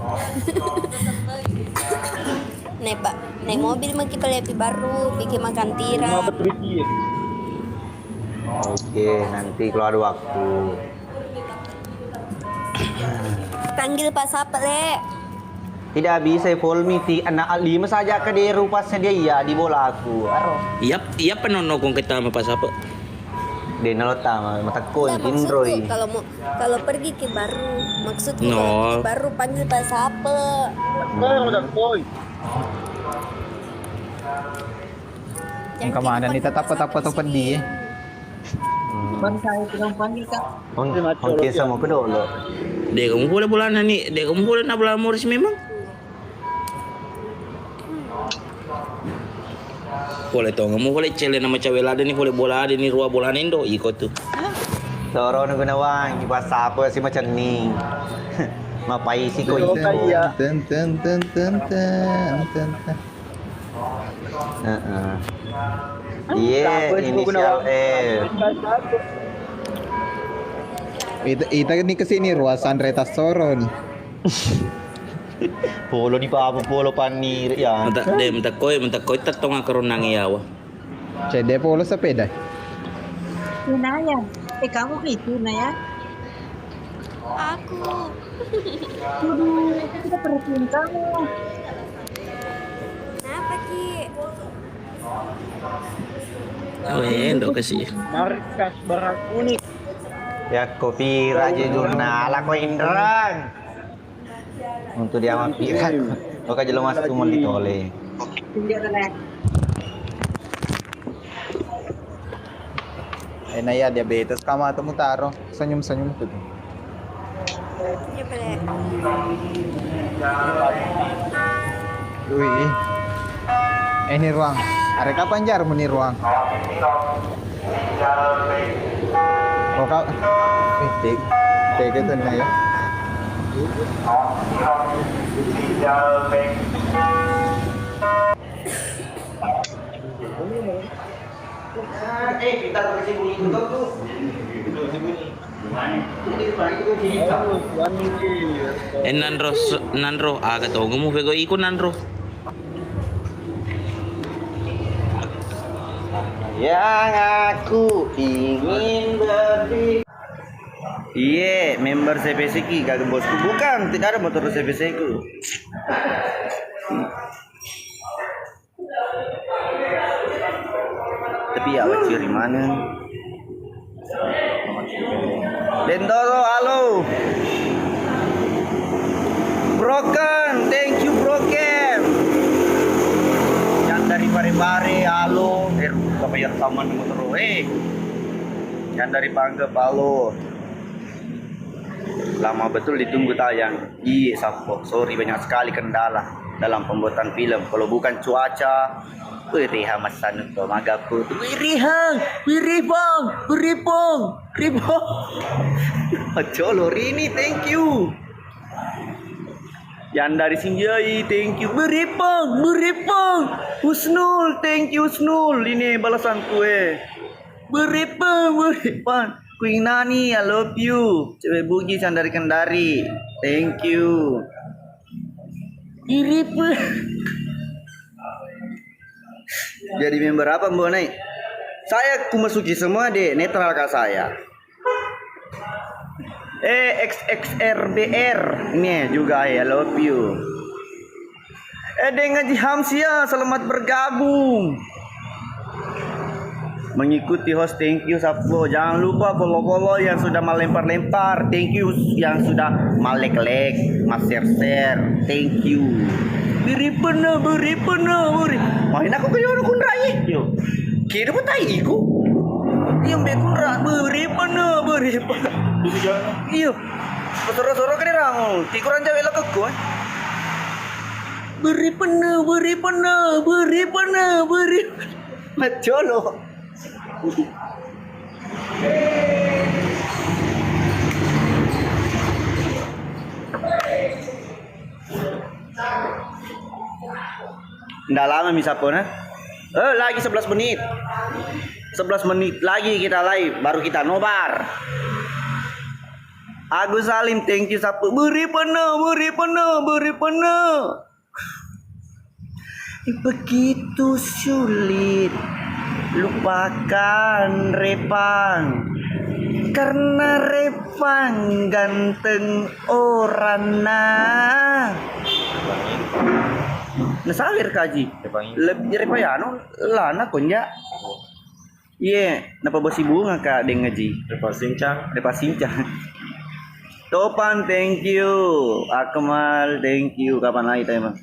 Naik ba-, naik mobil maki pale pi baru, bikin makan tira. Oke, nanti kalau ada waktu. Panggil Pak Sape, Le. Tidak bisa, Polmi, ti-, anak lima saja ke di rupa sedia iya di bolaku. Aro. Iya, iya penonno kong kita sama Pak Sape. Dia nalo tama, matakko, Enggak, maksudku, kalau mau, kalau pergi ke baru, maksudku kalau pergi baru panggil Pak Sape. Jangan kemana nih, tetap, tetap, tetap pedih. Bang, saya kurang panggil, Kak. Mungkin sama kedolo. Dek, kamu boleh bolana ni, dek, kamu boleh na bola Morris memang. Boleh tong, kamu boleh cele nama cewek lada ni, boleh bola ada ni, rua bola nendo, iko tu. Toro na Gunawang, Pak Sape si macam ni. Mapai si ko iko. Ten, ten, ten. Heeh. Iye, inisial F. Ita, ita ni kesini ruasan reta soro ni. Polo ni papa, polo panni ya. Mata, de, mata koi, mata koi tattonga karunang yawa. Cede polo sepeda. Naya, eh, kamu ke itu, Naya? Aku. Waduh, kita perhatiin kamu. Kenapa, Ki? Oh, eh, endo kasih. Markas Barak Unik. Ya, kopi raja jurnal, aku Indrang. Untuk dia mampir. Oka jelo masuk cuma ditole. Eh, Naya, diabetes kamu atau mutaro? Senyum-senyum tuh. Iya, boleh. Wih. Eh, ni ruang. Are kapan jar muni ruang? Oh, kau. Eh, tek. Tek itu, Naya. Eh, nanro s-, nanro, aga tongemu pegau iko nanro. Yang aku ingin berpikir. Iye, member C P C ki, kagak bosku. Bukan, tidak ada motor C P C ku. Tapi ya, waciri maneng. Bendoro, halo. Broken, thank you, Broken. Yang dari Bare-Bare, halo. Eh, apa ya, taman motor, eh. Yang dari Pangkep, halo. Lama betul ditunggu tayang. Iye, Sappo. Sorry, banyak sekali kendala dalam pembuatan film. Kalau bukan cuaca, wih, Riha masanu to magaku. Wih, Riha, wih, Ripong, wih, Ripong, Ripong. Colo Rini, thank you. Yang dari Sinjai, thank you. Wih, Ripong, wih, Ripong. Husnul, thank you, Husnul. Ini balasanku, eh. Beripa, beripa. Queen Nani, I love you. Cewek Bugis yang dari Kendari. Thank you. Beripa. Jadi member apa, Mbok Nai? Saya kumasuki semua, Dek. Netral kak saya. Eh, X X R B R. Ini juga, I love you. Eh, Deng Haji Hamsia, selamat bergabung. Mengikuti host, thank you, Sappo. Jangan lupa follow-follow yang sudah melempar-lempar. Thank you yang sudah malek-lek, mas-share-share. Thank you. Beri pena, beri pena, beri. Main aku ke yono kunrai. Yo. Kira apa tai iku? Iya, mbek kunra, beri pena, beri pena. Iya. Soro-soro kene ramo. Tikuran jawe lo kekko, eh. Beri pena, beri pena, beri pena, beri. Macolo. Ndak lama mi Sappo na. Eh, lagi sebelas menit. Sebelas menit lagi kita live, baru kita nobar. Agus Salim, thank you, Sappo. Beri pena, beri pena, beri pena. Begitu sulit lupakan Repang, karena Repang ganteng orangna. Nasawer kaji. Repang ini. Lebih Repang ya, anu, lana konja. Iye, napabbosi bunga ka Deng Haji. Depa Sincang. Depa Sincang. Topan, thank you. Akmal, thank you. Kapan lagi tayang?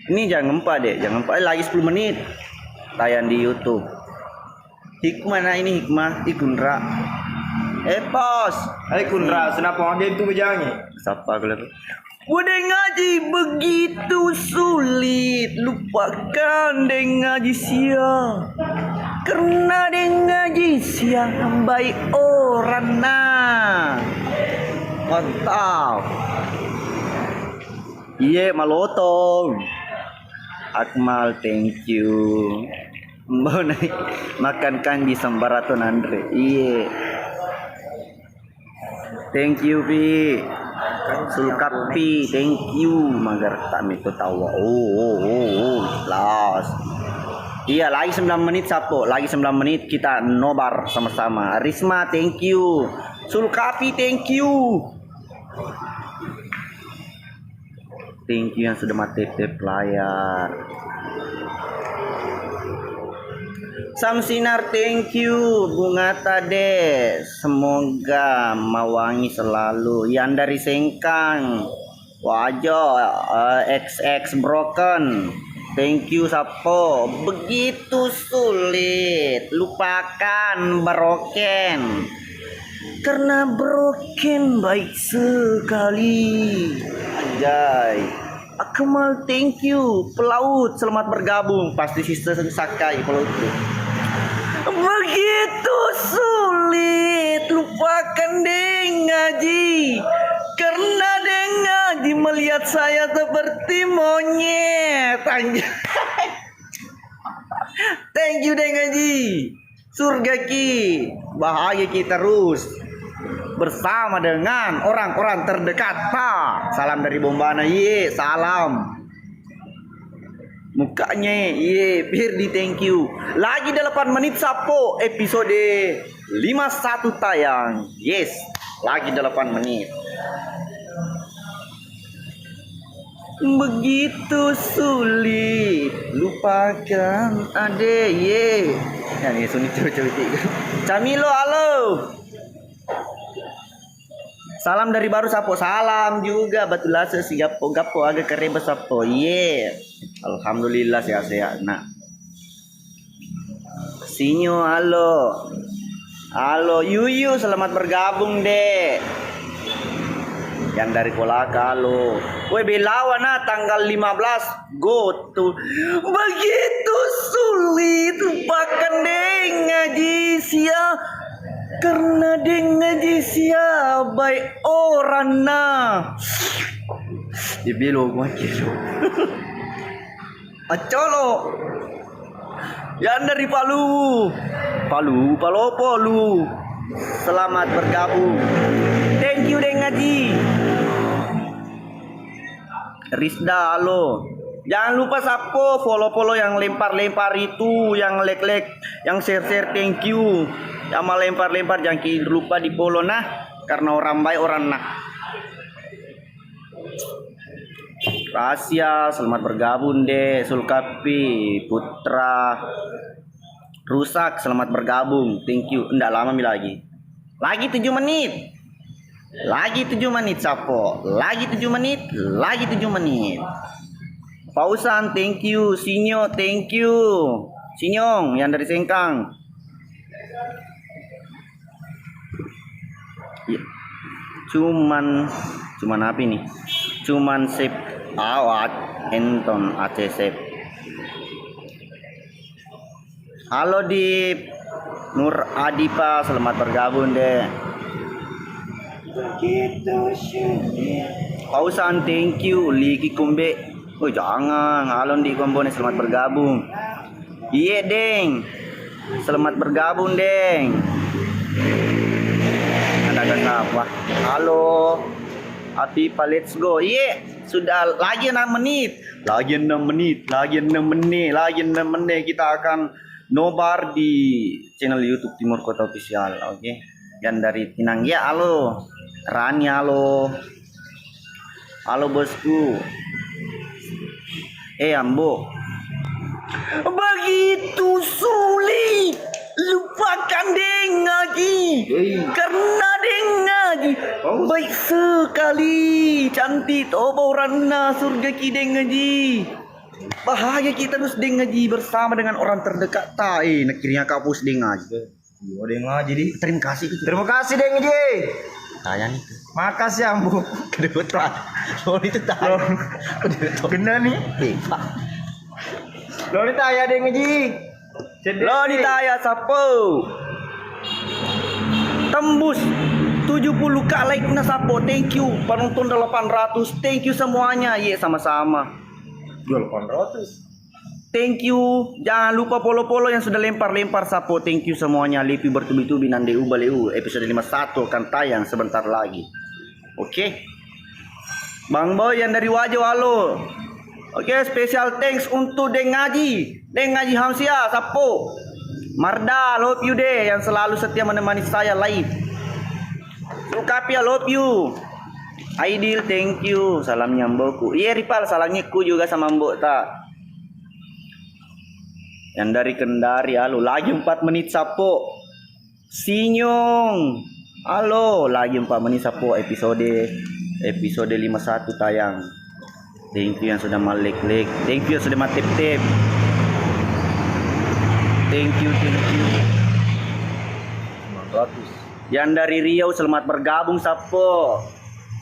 Ini jam empat deh, jam empat lagi sepuluh menit. Tayang di YouTube. Hikmah nah ini hikmah, ikunra. Eh, pos. Hai kunra, senapa dia itu bejangi? Siapa aku lagi? Deng Haji begitu sulit lupakan Deng Haji sia. Karena Deng Haji sia baik orangna. Mantap. Iye, malotong. Akmal, thank you. Mbau naik makan kanji sembarato nanre. Iye. Thank you, Pi. Sulkapi, thank you. Magar tak mito tawa. Oh, oh, oh, oh. Las. Iya, lagi sembilan menit, Sappo. Lagi sembilan menit kita nobar sama-sama. Risma, thank you. Sulkapi, thank you. Thank you yang sudah matep-tep layar. Samsinar, thank you. Bunga Tade, semoga mawangi selalu. Yang dari Sengkang, Wajo, eh, X X Broken, thank you, Sappo. Begitu sulit lupakan Broken. Karena Broken baik sekali. Anjay. Akmal, thank you. Pelaut, selamat bergabung. Pasti sister Sakai pelaut tuh. Begitu sulit lupakan Deng Haji. Karena Deng Haji melihat saya seperti monyet. Anjay. Thank you, Deng Haji. Surga ki, bahagia ki terus bersama dengan orang-orang terdekat. Ha, salam dari Bombana, iye, salam. Mukanya, iye, Firdi, thank you. Lagi delapan menit, Sappo, episode lima satu tayang. Yes, lagi delapan menit. Begitu sulit lupakan ade, ye. Ya, ni sunyi cewek-cewek tiga. Camilo, halo. Salam dari baru, Sappo. Salam juga, Batu Lase, si Gappo-Gappo, aga kareba, Sappo. Ye. Alhamdulillah, sehat-sehat, nak. Sinyo, halo. Halo, Yuyu, selamat bergabung, Dek. Yang dari Kolaka, halo. Woi, Belawa, nah, tanggal lima belas, go to. Begitu sulit lupakan Deng Haji sia. Karena Deng Haji sia baik orang, nah. Dia belo, gua kilo. Acolo. Yang dari Palu. Palu, Palopo, lu. Selamat bergabung. Thank you, Deng Haji. Rizda, halo. Jangan lupa, Sappo, follow-follow yang lempar-lempar itu, yang like-like, yang share-share, thank you. Yang melempar-lempar, jangan ki-, lupa di-follow, nah. Karena orang baik orangnya. Rahasia, selamat bergabung, Dek. Sulkapi, Putra, Rusak, selamat bergabung. Thank you. Ndak lama mi lagi. Lagi tujuh menit. Lagi tujuh menit, Sapo. Lagi tujuh menit, lagi tujuh menit. Pausan, thank you. Sinyo, thank you. Sinyong yang dari Sengkang. Iya. Cuman, cuman apa ini? Cuman sip awat enton Aceh sip. Halo Dip, Nur Adipa, selamat bergabung deh. Pausan, thank you. Liki kumbe. Oh jangan, halo Ndi Kombone, selamat bergabung. Iye Deng, selamat bergabung Deng. Ada kata apa? Halo, Adipa, let's go. Iye, sudah lagi enam menit. Lagi enam menit, lagi enam menit, lagi enam menit kita akan nobar di channel YouTube Timur Kota Official, oke. Yang dari Pinanggia, halo. Rani, halo. Halo bosku. Eh, Ambo. Begitu sulit. Lupakan Deng Aji. Karena Deng Aji baik sekali. Cantik to bauranna, surga ki Deng Aji. Bahagia kita terus Deng Aji bersama dengan orang terdekat ta. Eh, nakkiring kapus Deng Aji. Iya, Deng Aji di. Terima kasih. Terima kasih Deng Aji. Tanya nih. Makasih Ambo. Kedua. Lo itu tanya. Kena nih. Lo ditanya Deng Aji. Lo ditanya Sapo. Tembus tujuh puluh K like na Sapo. Thank you. Penonton delapan ratus. Thank you semuanya. Ye, sama-sama. Delapan ratus. Thank you. Jangan lupa follow-follow yang sudah lempar-lempar Sapo. Thank you semuanya. Lipi bertubi-tubi nande uba leu. Episode lima satu akan tayang sebentar lagi. Oke. Bang Boy yang dari Wajo, halo. Oke, special thanks untuk Deng Aji. Deng Aji Hamsia, Sapo. Marda, love you deh yang selalu setia menemani saya live. Sulkapi, I love you. Aidil, thank you. Salamnya Mboku. Iya, Ripal, salamnya ku juga sama Mbok ta. Yang dari Kendari, halo. Lagi empat menit Sapo. Sinyong. Halo, lagi empat menit Sapo episode episode lima satu tayang. Thank you yang sudah malek-lek. Thank you yang sudah matep-tep. Thank you, thank you. Sembilan ratus. Yang dari Riau, selamat bergabung Sapo.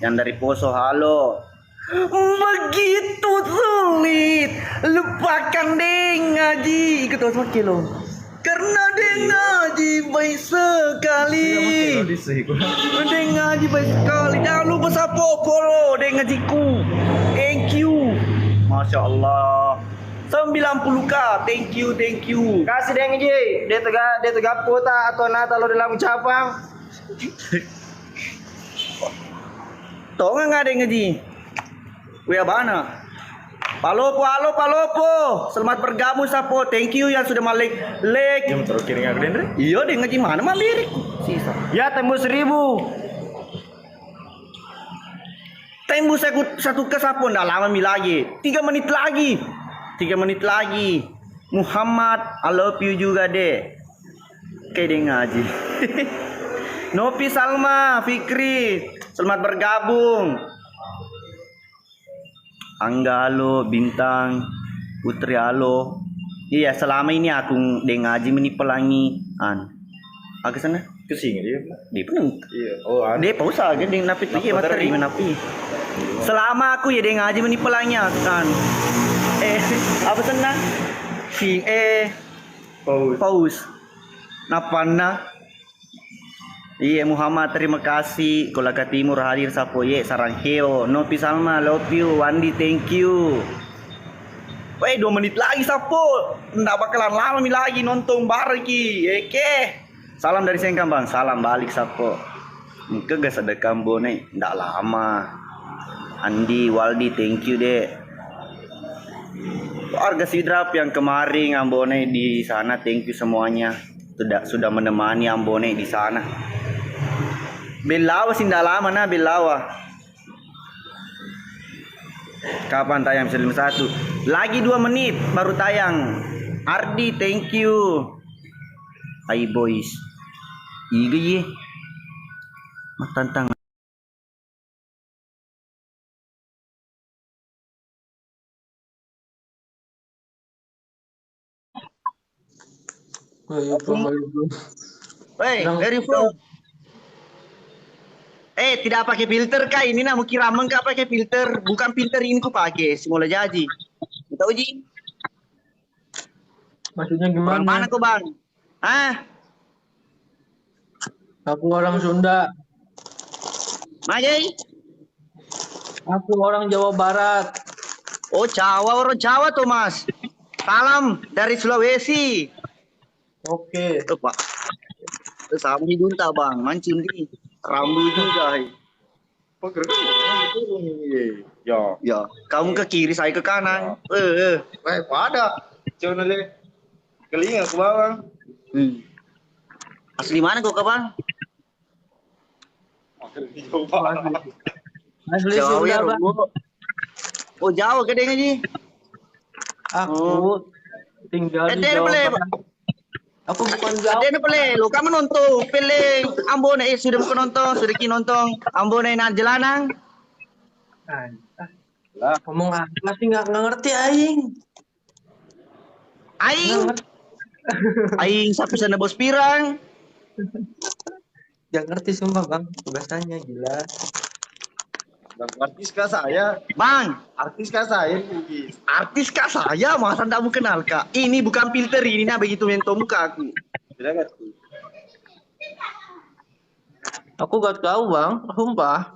Yang dari Poso, halo. Begitu sulit. Lupakan Deng Aji. Ikut terus pakai lo. Karena Deng Aji baik sekali. Deng Aji baik sekali. Jangan lupa Sapo follow Deng Ajiku. Thank you. Masya Allah. Sembilan puluh K. Thank you, thank you. Kasih Deng Aji. Dia tega, dia tega pota atau nata lo dalam ucapan. Tonga ngadeng ji. Wea bana. Palopo, halo Palopo. Selamat bergabung Sapo. Thank you yang sudah malek. Lek. Yang terus kiring aku denre. Iya deh ngaji mana mabiri. Sisa. Ya tembus seribu. Tembus satu, satu K Sapo, ndak lama mi lagi. Tiga menit lagi. Tiga menit lagi. Muhammad, I love you juga deh. Oke deh ngaji. Nopi, Salma, Fikri, selamat bergabung. Angga, halo, Bintang, Putri, halo. Iya, selama ini aku deng ngaji meni pelangi an. Aku sana? Kesini dia. Dia pun. Iya. Oh, ada. Dia pausa aja deng napi tu iya materi menapi. Selama aku ya deng ngaji meni pelangi an. Eh, apa sana? Si eh Paus. Paus. Napanna? Iya Muhammad, terima kasih. Kolaka Timur hadir Sapo ye, sarang heo. Nopi Salma, love you. Wandi, thank you. Weh, dua menit lagi Sapo. Ndak bakalan lama mi lagi nonton bareng ki. Oke. Salam dari Sengkang Bang. Salam balik Sapo. Engka ga sedekah Ambone? Ndak lama. Andi, Waldi, thank you deh. Warga Sidrap yang kemarin Ambone di sana, thank you semuanya sudah sudah menemani Ambone di sana. Bellawa sinda lama na Bellawa. Kapan tayang film satu? Lagi dua menit baru tayang. Ardi, thank you. Hai boys. Iga ye. Matantang. Where you from? Where you from? Hey, where you from? Eh, tidak pakai filter kah? Ini namu kirameng kah pakai filter? Bukan filter ini ku pakai, semula jaji. Tahu ji? Maksudnya gimana? Orang mana kau, Bang? Hah? Aku orang Sunda. Magai? Aku orang Jawa Barat. Oh, Jawa, orang Jawa tuh, Mas. Salam dari Sulawesi. Oke. Itu, Pak. Itu sama hidung tak, Bang? Mancung di rambu juga. Hai. Pagar kan turun ini. Ya. Ya, kamu ke kiri, saya ke kanan. Ya. Eh, eh. Eh, pada. Coba le. Kelinga aku bawang. Hmm. Asli mana kau, Bang? Asli Jawa Sunda, ya, Bang. Oh, Jawa gedeng ji. Aku tinggal di Jawa Barat. Aku bukan Jawa. Ada pele, lo kamu nonton pele Ambona, eh, sudah mau nonton, sudah ki nonton Ambona yang jelanang. Lah, ngomong apa sih, nggak, nggak ngerti aing. Aing. Aing sapi sana bos pirang. Gak ngerti sumpah, Bang, bahasanya gila. Bang, artis kah saya? Bang, artis kah saya, Bugis? Artis kah saya? Masa ndak mau kenal kah? Ini bukan filter, ini nah begitu mentong muka aku. Tidak ngerti. Aku gak tahu, Bang, sumpah.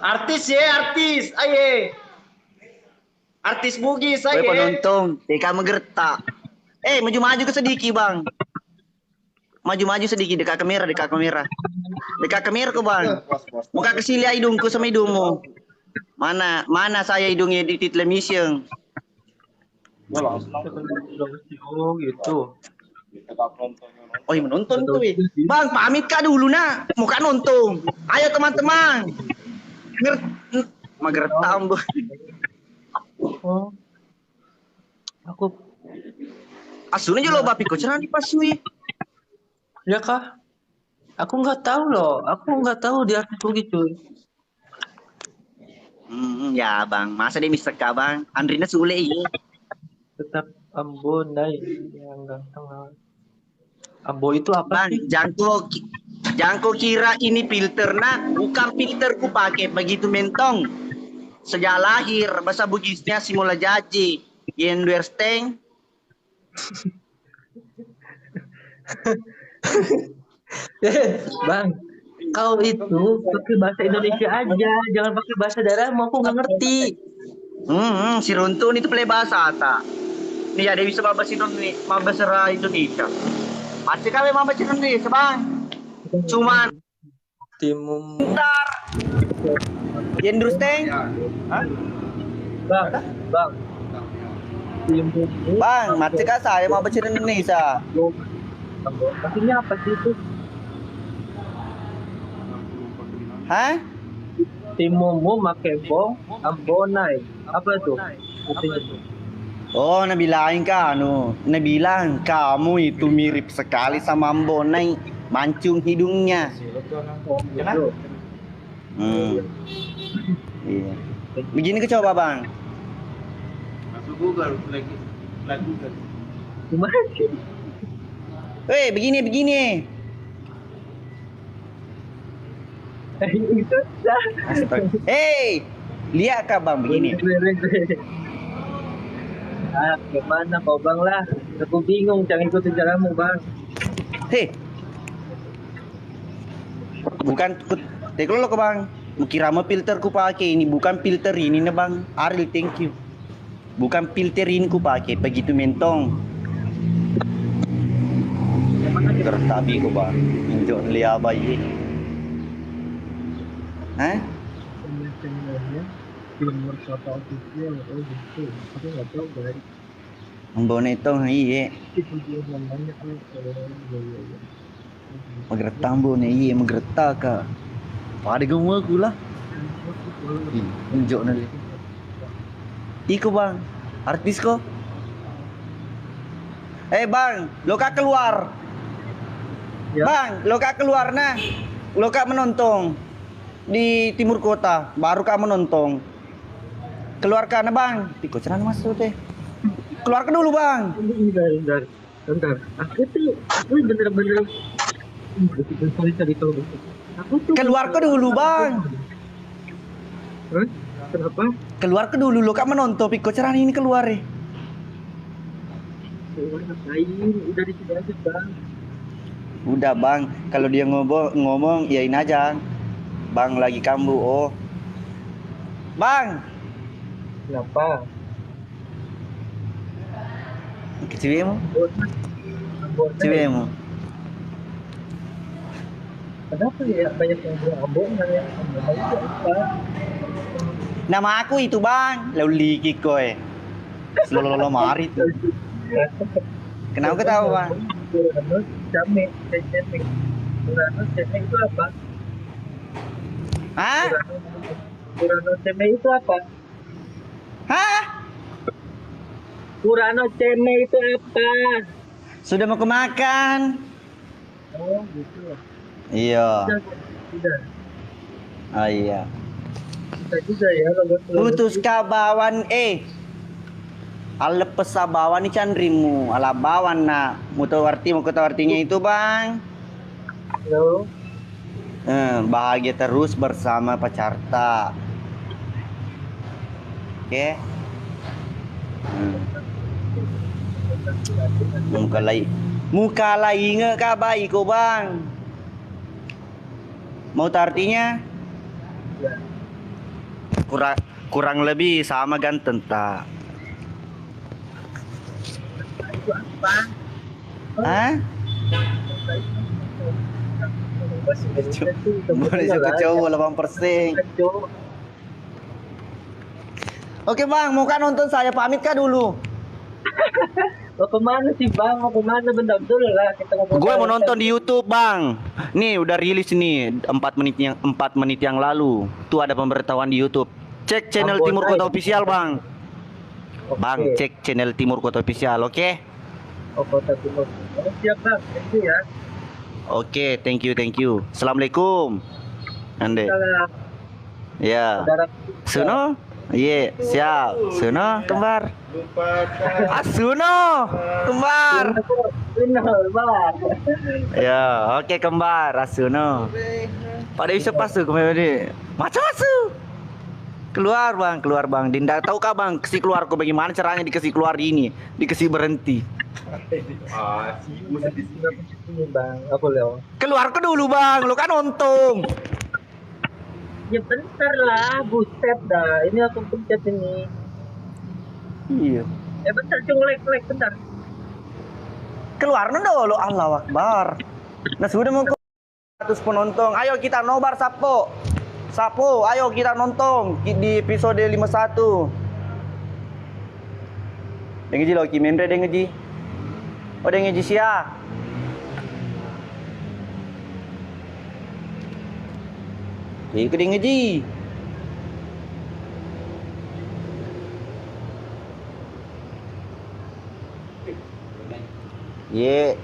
Artis ye, artis, aye. Artis Bugis, aye. Penonton, teka megertak. Eh, maju-maju ke sedikit, Bang. Maju-maju sedikit, dekat kamera, dekat kamera. Dekat kamera ke, Bang. Muka kesini hidungku sama hidungmu. Mana, mana saya hidungnya di television? Oh, gitu. Oh, iya, menonton tuh, weh. Bang, pamit kak dulu, nak. Mau kak nonton. Ayo, teman-teman. Nger-, mager tambah. Oh. Aku asuna aja lo bapi kau cerah dipasui. Ya kah? Aku nggak tahu loh. Aku nggak tahu di artis begitu. Hmm, ya, Bang. Masa dia mister K, Bang? Andrina Sule, iya. Tetap Ambo naik yang ganteng, Bang. Ambo itu apa sih? Bang, jangko ki-, jangko kira ini filter, nak. Bukan filter ku pakai, begitu mentong. Sejak lahir, bahasa Bugisnya simula jaji. You understand? Eh, Bang, kau itu pakai bahasa Indonesia aja, jangan pakai bahasa daerahmu, aku nggak ngerti. Hmm, hmm, si Runtun itu play bahasa ta. Nih ada bisa bahasa Indonesia, bahasa Indonesia. Pasti kau bahasa Indonesia, Bang. Cuman Timun. Bentar. Jendrus, Teng. Hah? Bang, Bang. Timun. Bang, mati kah saya mau baca Indonesia? Maksudnya apa sih itu? Hah? Timunmu make bong, Ambonai. Apa tuh? Artinya tuh. Oh, nabilang ka anu, nabilang kamu itu mirip sekali sama Ambonai, mancung hidungnya. Gitu. Hmm. Iya. Begini ke coba, Bang. Masuk Google, lagi, lagi Google. Gimana? Weh, begini, begini. Susah. Astaga. Hei, lihat kah, Bang, begini? Weh, weh, weh. Ah, gimana kau, Bang, lah? Aku bingung, jangan ikutin caramu, Bang. Hei. Bukan, kut-, teko lo ke, Bang. Mukira mau filter ku pakai ini, bukan filter ini nih, Bang. Ariel, thank you. Bukan filter ini ku pakai, begitu mentong. Gertabi ku, Bang. Injok liaba ini. Hah? Ambonai tong, iye. Mageretta ambo ne, iye mageretta ka. Pada gemu aku lah. Ih, unjuk na dia. Iko bang, artis ko. Eh bang, lo ka keluar. Ya. Bang, lo ka keluar nah. Lo ka menonton di timur kota, baru ka menonton. Keluarkan bang. Iko cerana masuk deh. Keluarkan dulu bang. Bentar, bentar. Bentar. Aku tuh, aku bener-bener sorry, sorry, sorry, tolong. Aku tuh keluar ke dulu, Bang. Hah? Kenapa? Keluar ke dulu, lo ka menonton, piko caranya ini keluar eh. Keluar ngapain? Udah di sini aja, Bang. Udah, Bang. Kalau dia ngobo-, ngomong, iyain aja. Bang lagi kambuh, oh. Bang. Kenapa? Ke cewekmu? Cewekmu? Kenapa ya banyak yang bilang Ambon, yang Ambon itu apa? Nama aku itu, Bang. Lauliki koe. Selolo mari tuh. Kenapa ketawa, Bang? Kurano came, came. Kurano came itu apa? Hah? Kurano came itu apa? Hah? Kurano ceme itu apa? Sudah mau ku makan. Oh, gitu. Iya. Sudah, sudah. Oh, iya. Bisa juga ya, kalau putus kabawan, eh. Aleppessa bawang ni canrimu, ala bawang na. Mu tau arti, mu tau artinya itu, Bang? Halo. Eh, bahagia terus bersama pacarta. Oke. Hmm. Mukalai, mukalai inge ka bai ko, Bang. Mau tau artinya? Ya. Kurang, kurang lebih sama ganteng ta. Hah? Boleh suka cowok delapan persen. Oke, Bang, mau kah nonton saya pamit kah dulu? Mau kemana sih, Bang? Mau kemana? Bentar dulu lah, kita ngobrol. Gue mau nonton di YouTube, Bang. Nih, udah rilis nih, empat menit yang, empat menit yang lalu. Tuh ada pemberitahuan di YouTube. Cek channel Ambon Timur Kota Official, Bang. Oke. Bang, cek channel Timur Kota Official, oke? Oh, Kota Timur. Oh, siap, Bang. Thank you ya. Oke, thank you, thank you. Assalamualaikum. Ande. Salam. Ya. Saudara. Suno? Iya, siap. Suno, kembar. Lupakan. Ah, Suno, kembar. Suno, kembar. Ya, oke, kembar. Ah, Suno. Pada bisa pas tuh kemarin ini. Macam asu. Keluar, Bang, keluar, Bang. Dinda, tahu kah, Bang, kasih keluar kok bagaimana caranya dikasih keluar ini? Dikasih berhenti. Ah, sih, mesti di sini. Ini, Bang, aku lewat. Keluar ke dulu, Bang. Lu kan untung. Ya bentar lah, buset dah. Ini aku pencet ini. Iya. Ya bentar, cuma lag, lag, bentar. Keluar dulu, Allahu Akbar. Nah, sudah mau ke seratus penonton. Ayo kita nobar, Sappo. Sappo, ayo kita nonton ki-, di episode lima satu. Dengeji lo ki menre, dengeji. Oh, dengeji sia. Iko dengeji. Ye.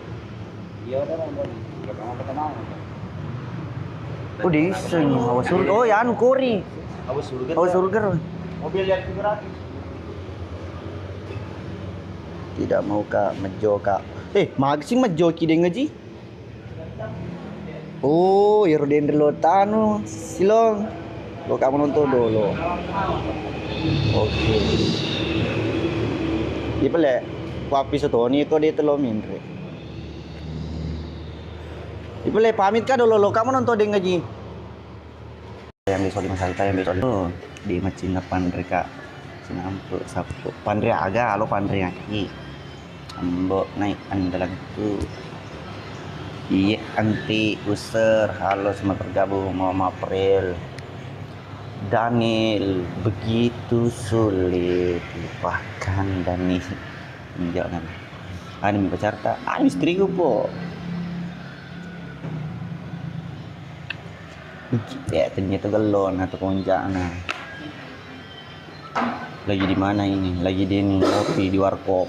Oh, desa ini. Hawa Sul-, oh, ya, anu, Kori. Hawa Sulger. Hawa Sulger. Mobil yang itu gratis. Tidak mau, Kak, mejo, Kak. Eh, maga si mejo ki dengeji? Oh, iyaro denre lo tanu, silong. Lo kamu nonton dulu. Oke. Iya pale, kuapi setoni ko de telo minre. Iya pale, pamit ka dolo, lo kamu nonton dengeji. Yang besok lima satu, yang besok lima. Oh, di macinna panre, Kak. Sinampe, Sappo. Panre aga, alo panre aki. Ambo naik andalangku. Iye, anti user, halo, selamat bergabung, Muhammad April. Daniel, begitu sulit lupakan Daniel. Enggak kan? Anu mi pacarta, anu istriku po. Ya, tennia tu gello na tu konja'na. Lagi di mana ini? Lagi di ini, ngopi di warkop.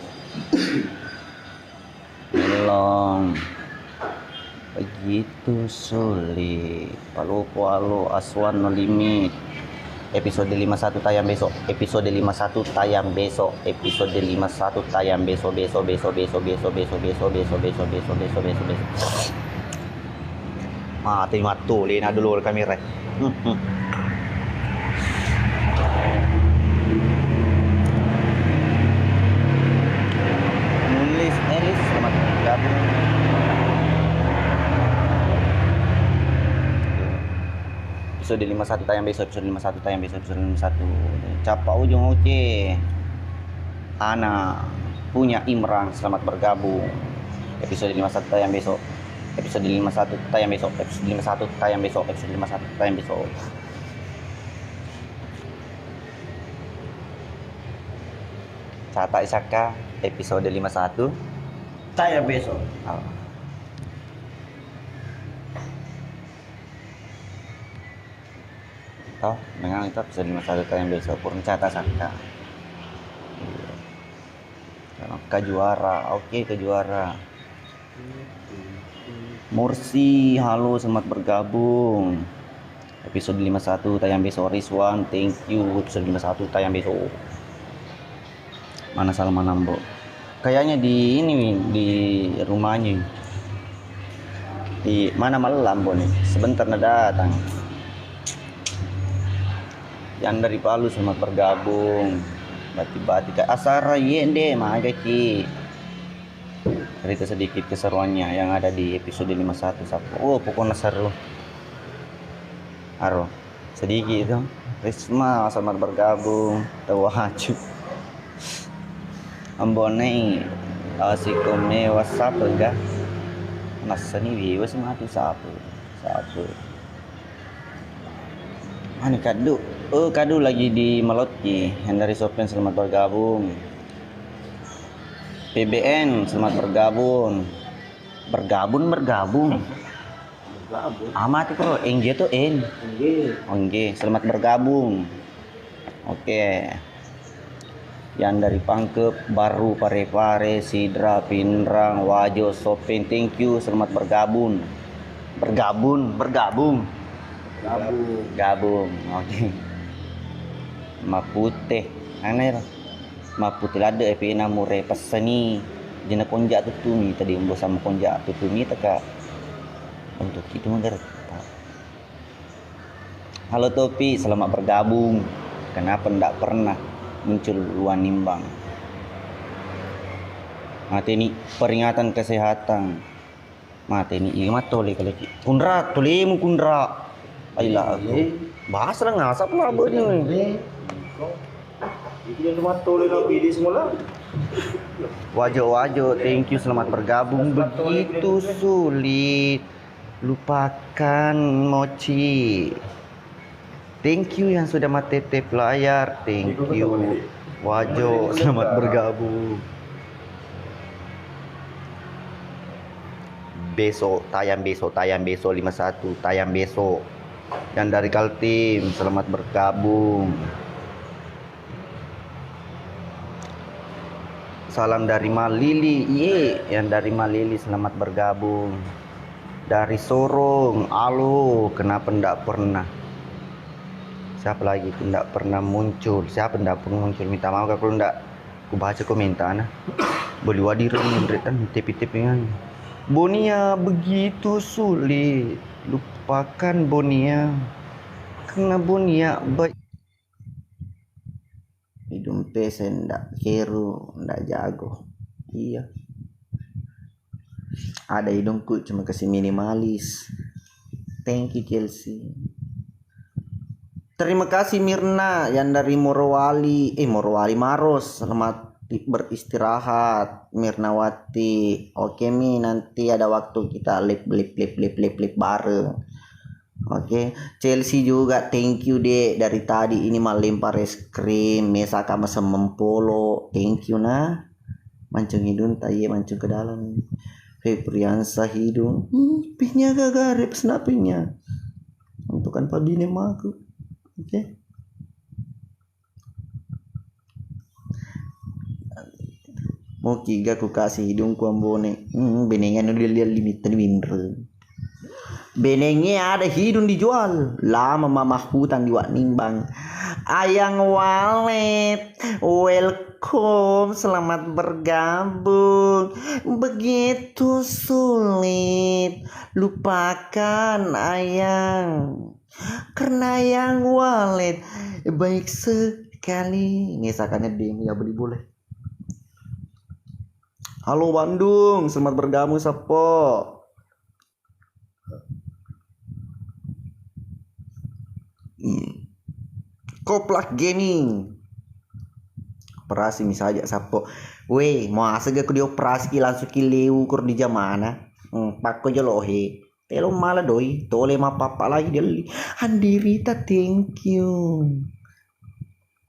Belum. Begitu sulit. Palupo alo Aswan no limit. Episode lima satu tayang besok. Episode lima satu tayang besok. Episode lima satu tayang besok, besok, besok, besok. Mati mattu, lena dulu kamera. Nulis, Elis, selamat bergabung. Episode lima satu tayang besok, episode lima satu tayang besok, episode lima satu. Capa ujung, oke. Ana punya Imran, selamat bergabung. Episode lima satu tayang besok. Episode lima satu tayang besok. Episode lima satu tayang besok. Episode lima satu tayang besok. Catat Isaka, episode lima satu tayang besok. Oh. Toh, dengan itu episode lima satu tayang besok. Kurang catat Saka. Iya. Ka juara, oke, ka juara. Mursi, halo, selamat bergabung. Episode lima satu tayang besok, Rizwan, thank you. Episode lima satu tayang besok. Mana Salman Ambo? Kayaknya di ini, di rumahnya. Di mana malam Ambo nih? Sebentar na datang. Yang dari Palu, selamat bergabung. Bati-bati, Kak. Asara, iye, nde, maga ki. Cerita sedikit keseruannya yang ada di episode lima satu, Sabtu. Oh, pokoknya seru. Aro, sedikit itu. Risma, selamat bergabung. Tawaju. Ambonei, asiko me WhatsApp ga? Nassani wiwa si matu sapu. Sapu. Ani kaddu. Oh, kaddu lagi di Malotki. Yang dari Sopen, selamat bergabung. P B N, selamat bergabung. Bergabung, bergabung. Bergabung. Amati ko, N G atau N? N G. Oh, N G. Selamat bergabung. Oke. Yang dari Pangkep, Baru, Parepare, Sidra, Pinrang, Wajo, Sopeng, thank you, selamat bergabung. Bergabung, bergabung. Gabung. Gabung. Oke. Mapute. Aneh. Mapute ladde epena mure pessani. Jena konja tutumi tadi, umbo sama konja tutumi teka. Untuk itu menggerta. Halo Topi, selamat bergabung. Kenapa ndak pernah muncul Luanimbang? Mateni peringatan kesehatan. Mateni, iya mattole kale ki. Kunra, tolemu kunra. Aila aku. Bahasa lah ngasap lah bani. Itu yang cuma tole lah, bidi semula. Wajo, Wajo, thank you, selamat bergabung. Begitu sulit. Lupakan Mochi. Thank you yang sudah matete layar. Thank you. Wajo, selamat bergabung. Besok, tayang besok, tayang besok lima satu, tayang besok. Yang dari Kaltim, selamat bergabung. Salam dari Malili, iye, yang dari Malili selamat bergabung. Dari Sorong, alo, kenapa ndak pernah? Siapa lagi itu ndak pernah muncul? Siapa ndak pernah muncul? Minta maaf kalau ndak kubaca komentarnya. Beli wadir menderetan tepi-tepingan. Bonia begitu sulit. Lupakan Bonia. Karena Bonia baik. Idung pese ndak keru, ndak jago. Iya. Ada idungku cuma kasih minimalis. Thank you, Chelsea. Terima kasih, Mirna, yang dari Morowali. Eh, Morowali, Maros. Selamat beristirahat, Mirnawati. Oke, Mi, nanti ada waktu kita live, live, live, live, live, live bareng. Oke, Chelsea juga, thank you, Dek. Dari tadi ini melempar es krim, mesaka mesem mempolo. Thank you, nah. Mancung hidung, tai mancung ke dalam. Febriansa hidung. Hmm, pinya gaga, reps na pinya. Untuk kan pabine maku. Oke. Moki ga ku kasi hidungku ambone. Hmm, benengan udah lihat limit tadi winre. Benengnge ada hidung dijual. Lama mama hutang di Wak Nimbang. Ayang Walet, welcome, selamat bergabung. Begitu sulit lupakan Ayang. Karena Ayang Walet baik sekali. Misalkan demo ya beli boleh. Halo Bandung, selamat bergabung sappo. Hmm. Koplak Gaming. Operasi mi saja sappo. Weh, mau asa ga ku dioperasi ki langsung ki leu kur di jamana. Hmm, pakko jolo he. Telo mala doi, tole mapappa lagi dielli. Andirita, thank you.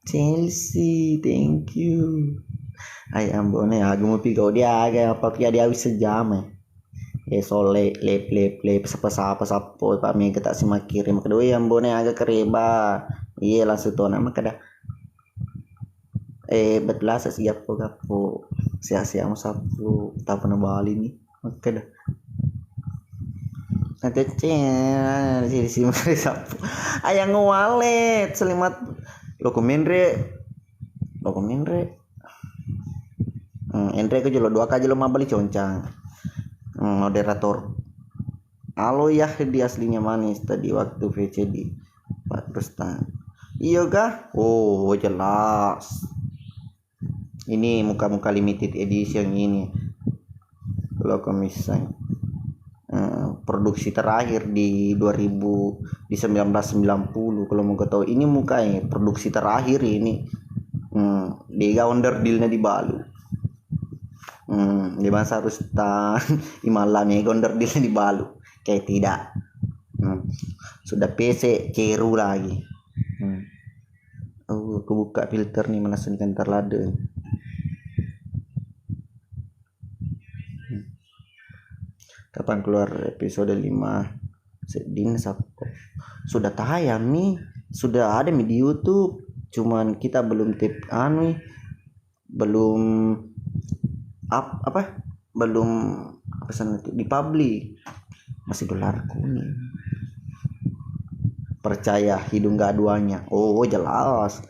Chelsea, thank you. Ai ambone, aga mupi kau dia aga apa kia dia wis sejam eh. Eh sole lep lep lep sapa sapa sappo Pak Mega tak simakiri maka doi ambone aga kereba. Iya langsung tona maka dah. Eh betlasa si gappo gappo. Sia-sia mo sappo. Tapa na bali ni. Oke dah. Nanti ceng, sini sini mari sappo. Ayang Walet, selamat. Loko menre. Loko menre. Hmm, enre ko jolo dua kali lo mabali concang. Hmm, moderator. Alo Yahdi aslinya manis tadi waktu V C di Pak Rustan. Iya kah? Oh, jelas. Ini muka-muka limited edition ini. Loko Missang. Eh, produksi terakhir di dua ribu, di sembilan belas sembilan puluh kalau mau kau tahu. Ini muka ini produksi terakhir ini. Hmm, dega onderdilna dibalu. Hmm, di bangsa harus ta imalla mega onderdilna dibalu. Kayak tidak. Hmm. Sudah pese ceru lagi. Hmm. Oh, aku buka filter nih mana seni kantar lade. Hmm. Kapan keluar episode lima? Sedding sappo. Sudah tayang nih, sudah ada nih di YouTube. Cuman kita belum tip anu nih, belum ap, apa? Belum apa sana itu dipublish. Masih dolar kuning. Percaya hidung gak duanya. Oh, jelas.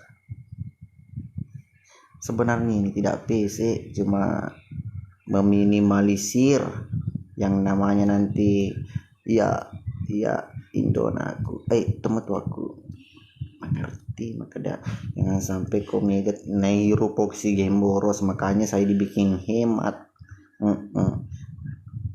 Sebenarnya ini tidak pese, cuma meminimalisir yang namanya nanti, iya, iya, Indonaku, eh, temetuaku. Mengerti, makanya jangan sampai kau megat nairu poksi gemboros, makanya saya dibikin hemat. Mm-mm.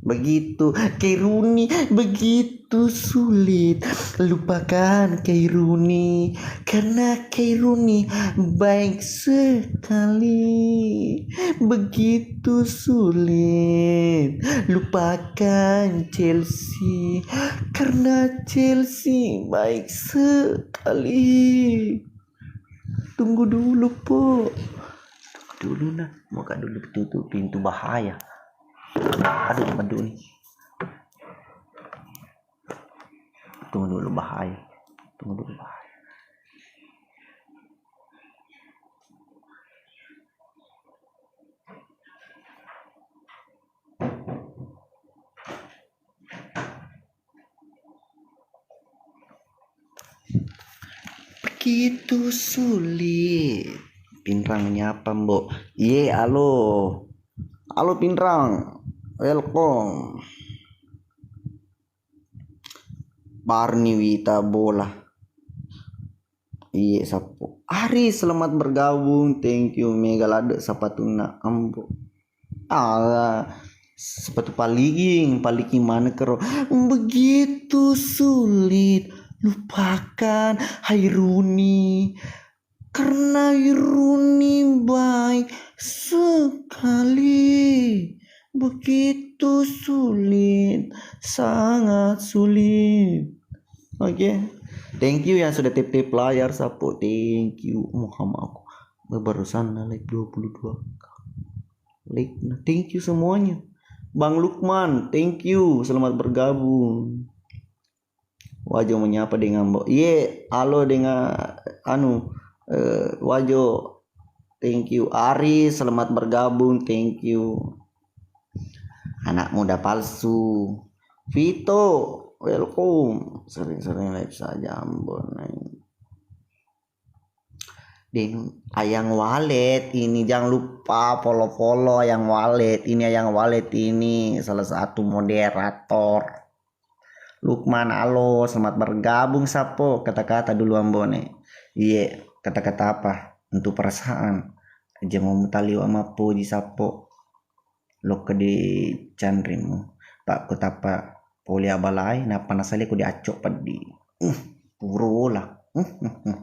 Begitu, Kairuni, begitu sulit lupakan Kairuni, karena Kairuni baik sekali. Begitu sulit lupakan Chelsea, karena Chelsea baik sekali. Tunggu dulu, Po. Tunggu dulu, nah. Buka dulu tutup pintu bahaya. Aduh, aduh nih. Tunggu dulu bahaya. Tunggu dulu bahaya. Begitu sulit. Pinrang nyapa, Mbok? Iye, alo. Alo, Pinrang. Welcome. Barni Wita Bola. Iye, sappo. Ari, selamat bergabung. Thank you. Mega ladde sapatuna, Ambo. Ah, sepatu paliging, paliging mana kero. Begitu sulit lupakan Hairuni. Karena Hairuni baik sekali. Begitu sulit, sangat sulit. Oke. Thank you yang sudah tip-tip layar, sapo. Thank you. Muhammad aku. Barusan naik dua puluh dua. Like, nah, thank you semuanya. Bang Lukman, thank you. Selamat bergabung. Wajo menyapa dengan Ambo. Iye, halo dengan anu, eh, Wajo. Thank you. Ari, selamat bergabung. Thank you. Anak muda palsu. Vito, welcome. Sering-sering live saja, Ambo. Deng, Ayang Walet ini, jangan lupa follow-follow Ayang Walet. Ini Ayang Walet ini salah satu moderator. Lukman, halo, selamat bergabung, Sappo. Kata-kata dulu, Ambone. Iye, kata-kata apa? Untuk perasaan. Aja mau mutaliwa mappoji, Sappo. Lokka di canrimu. Pak, ku tappa poli abalai, nappa nasale ku diaccok peddi. Uh, purola. Uh, uh, uh.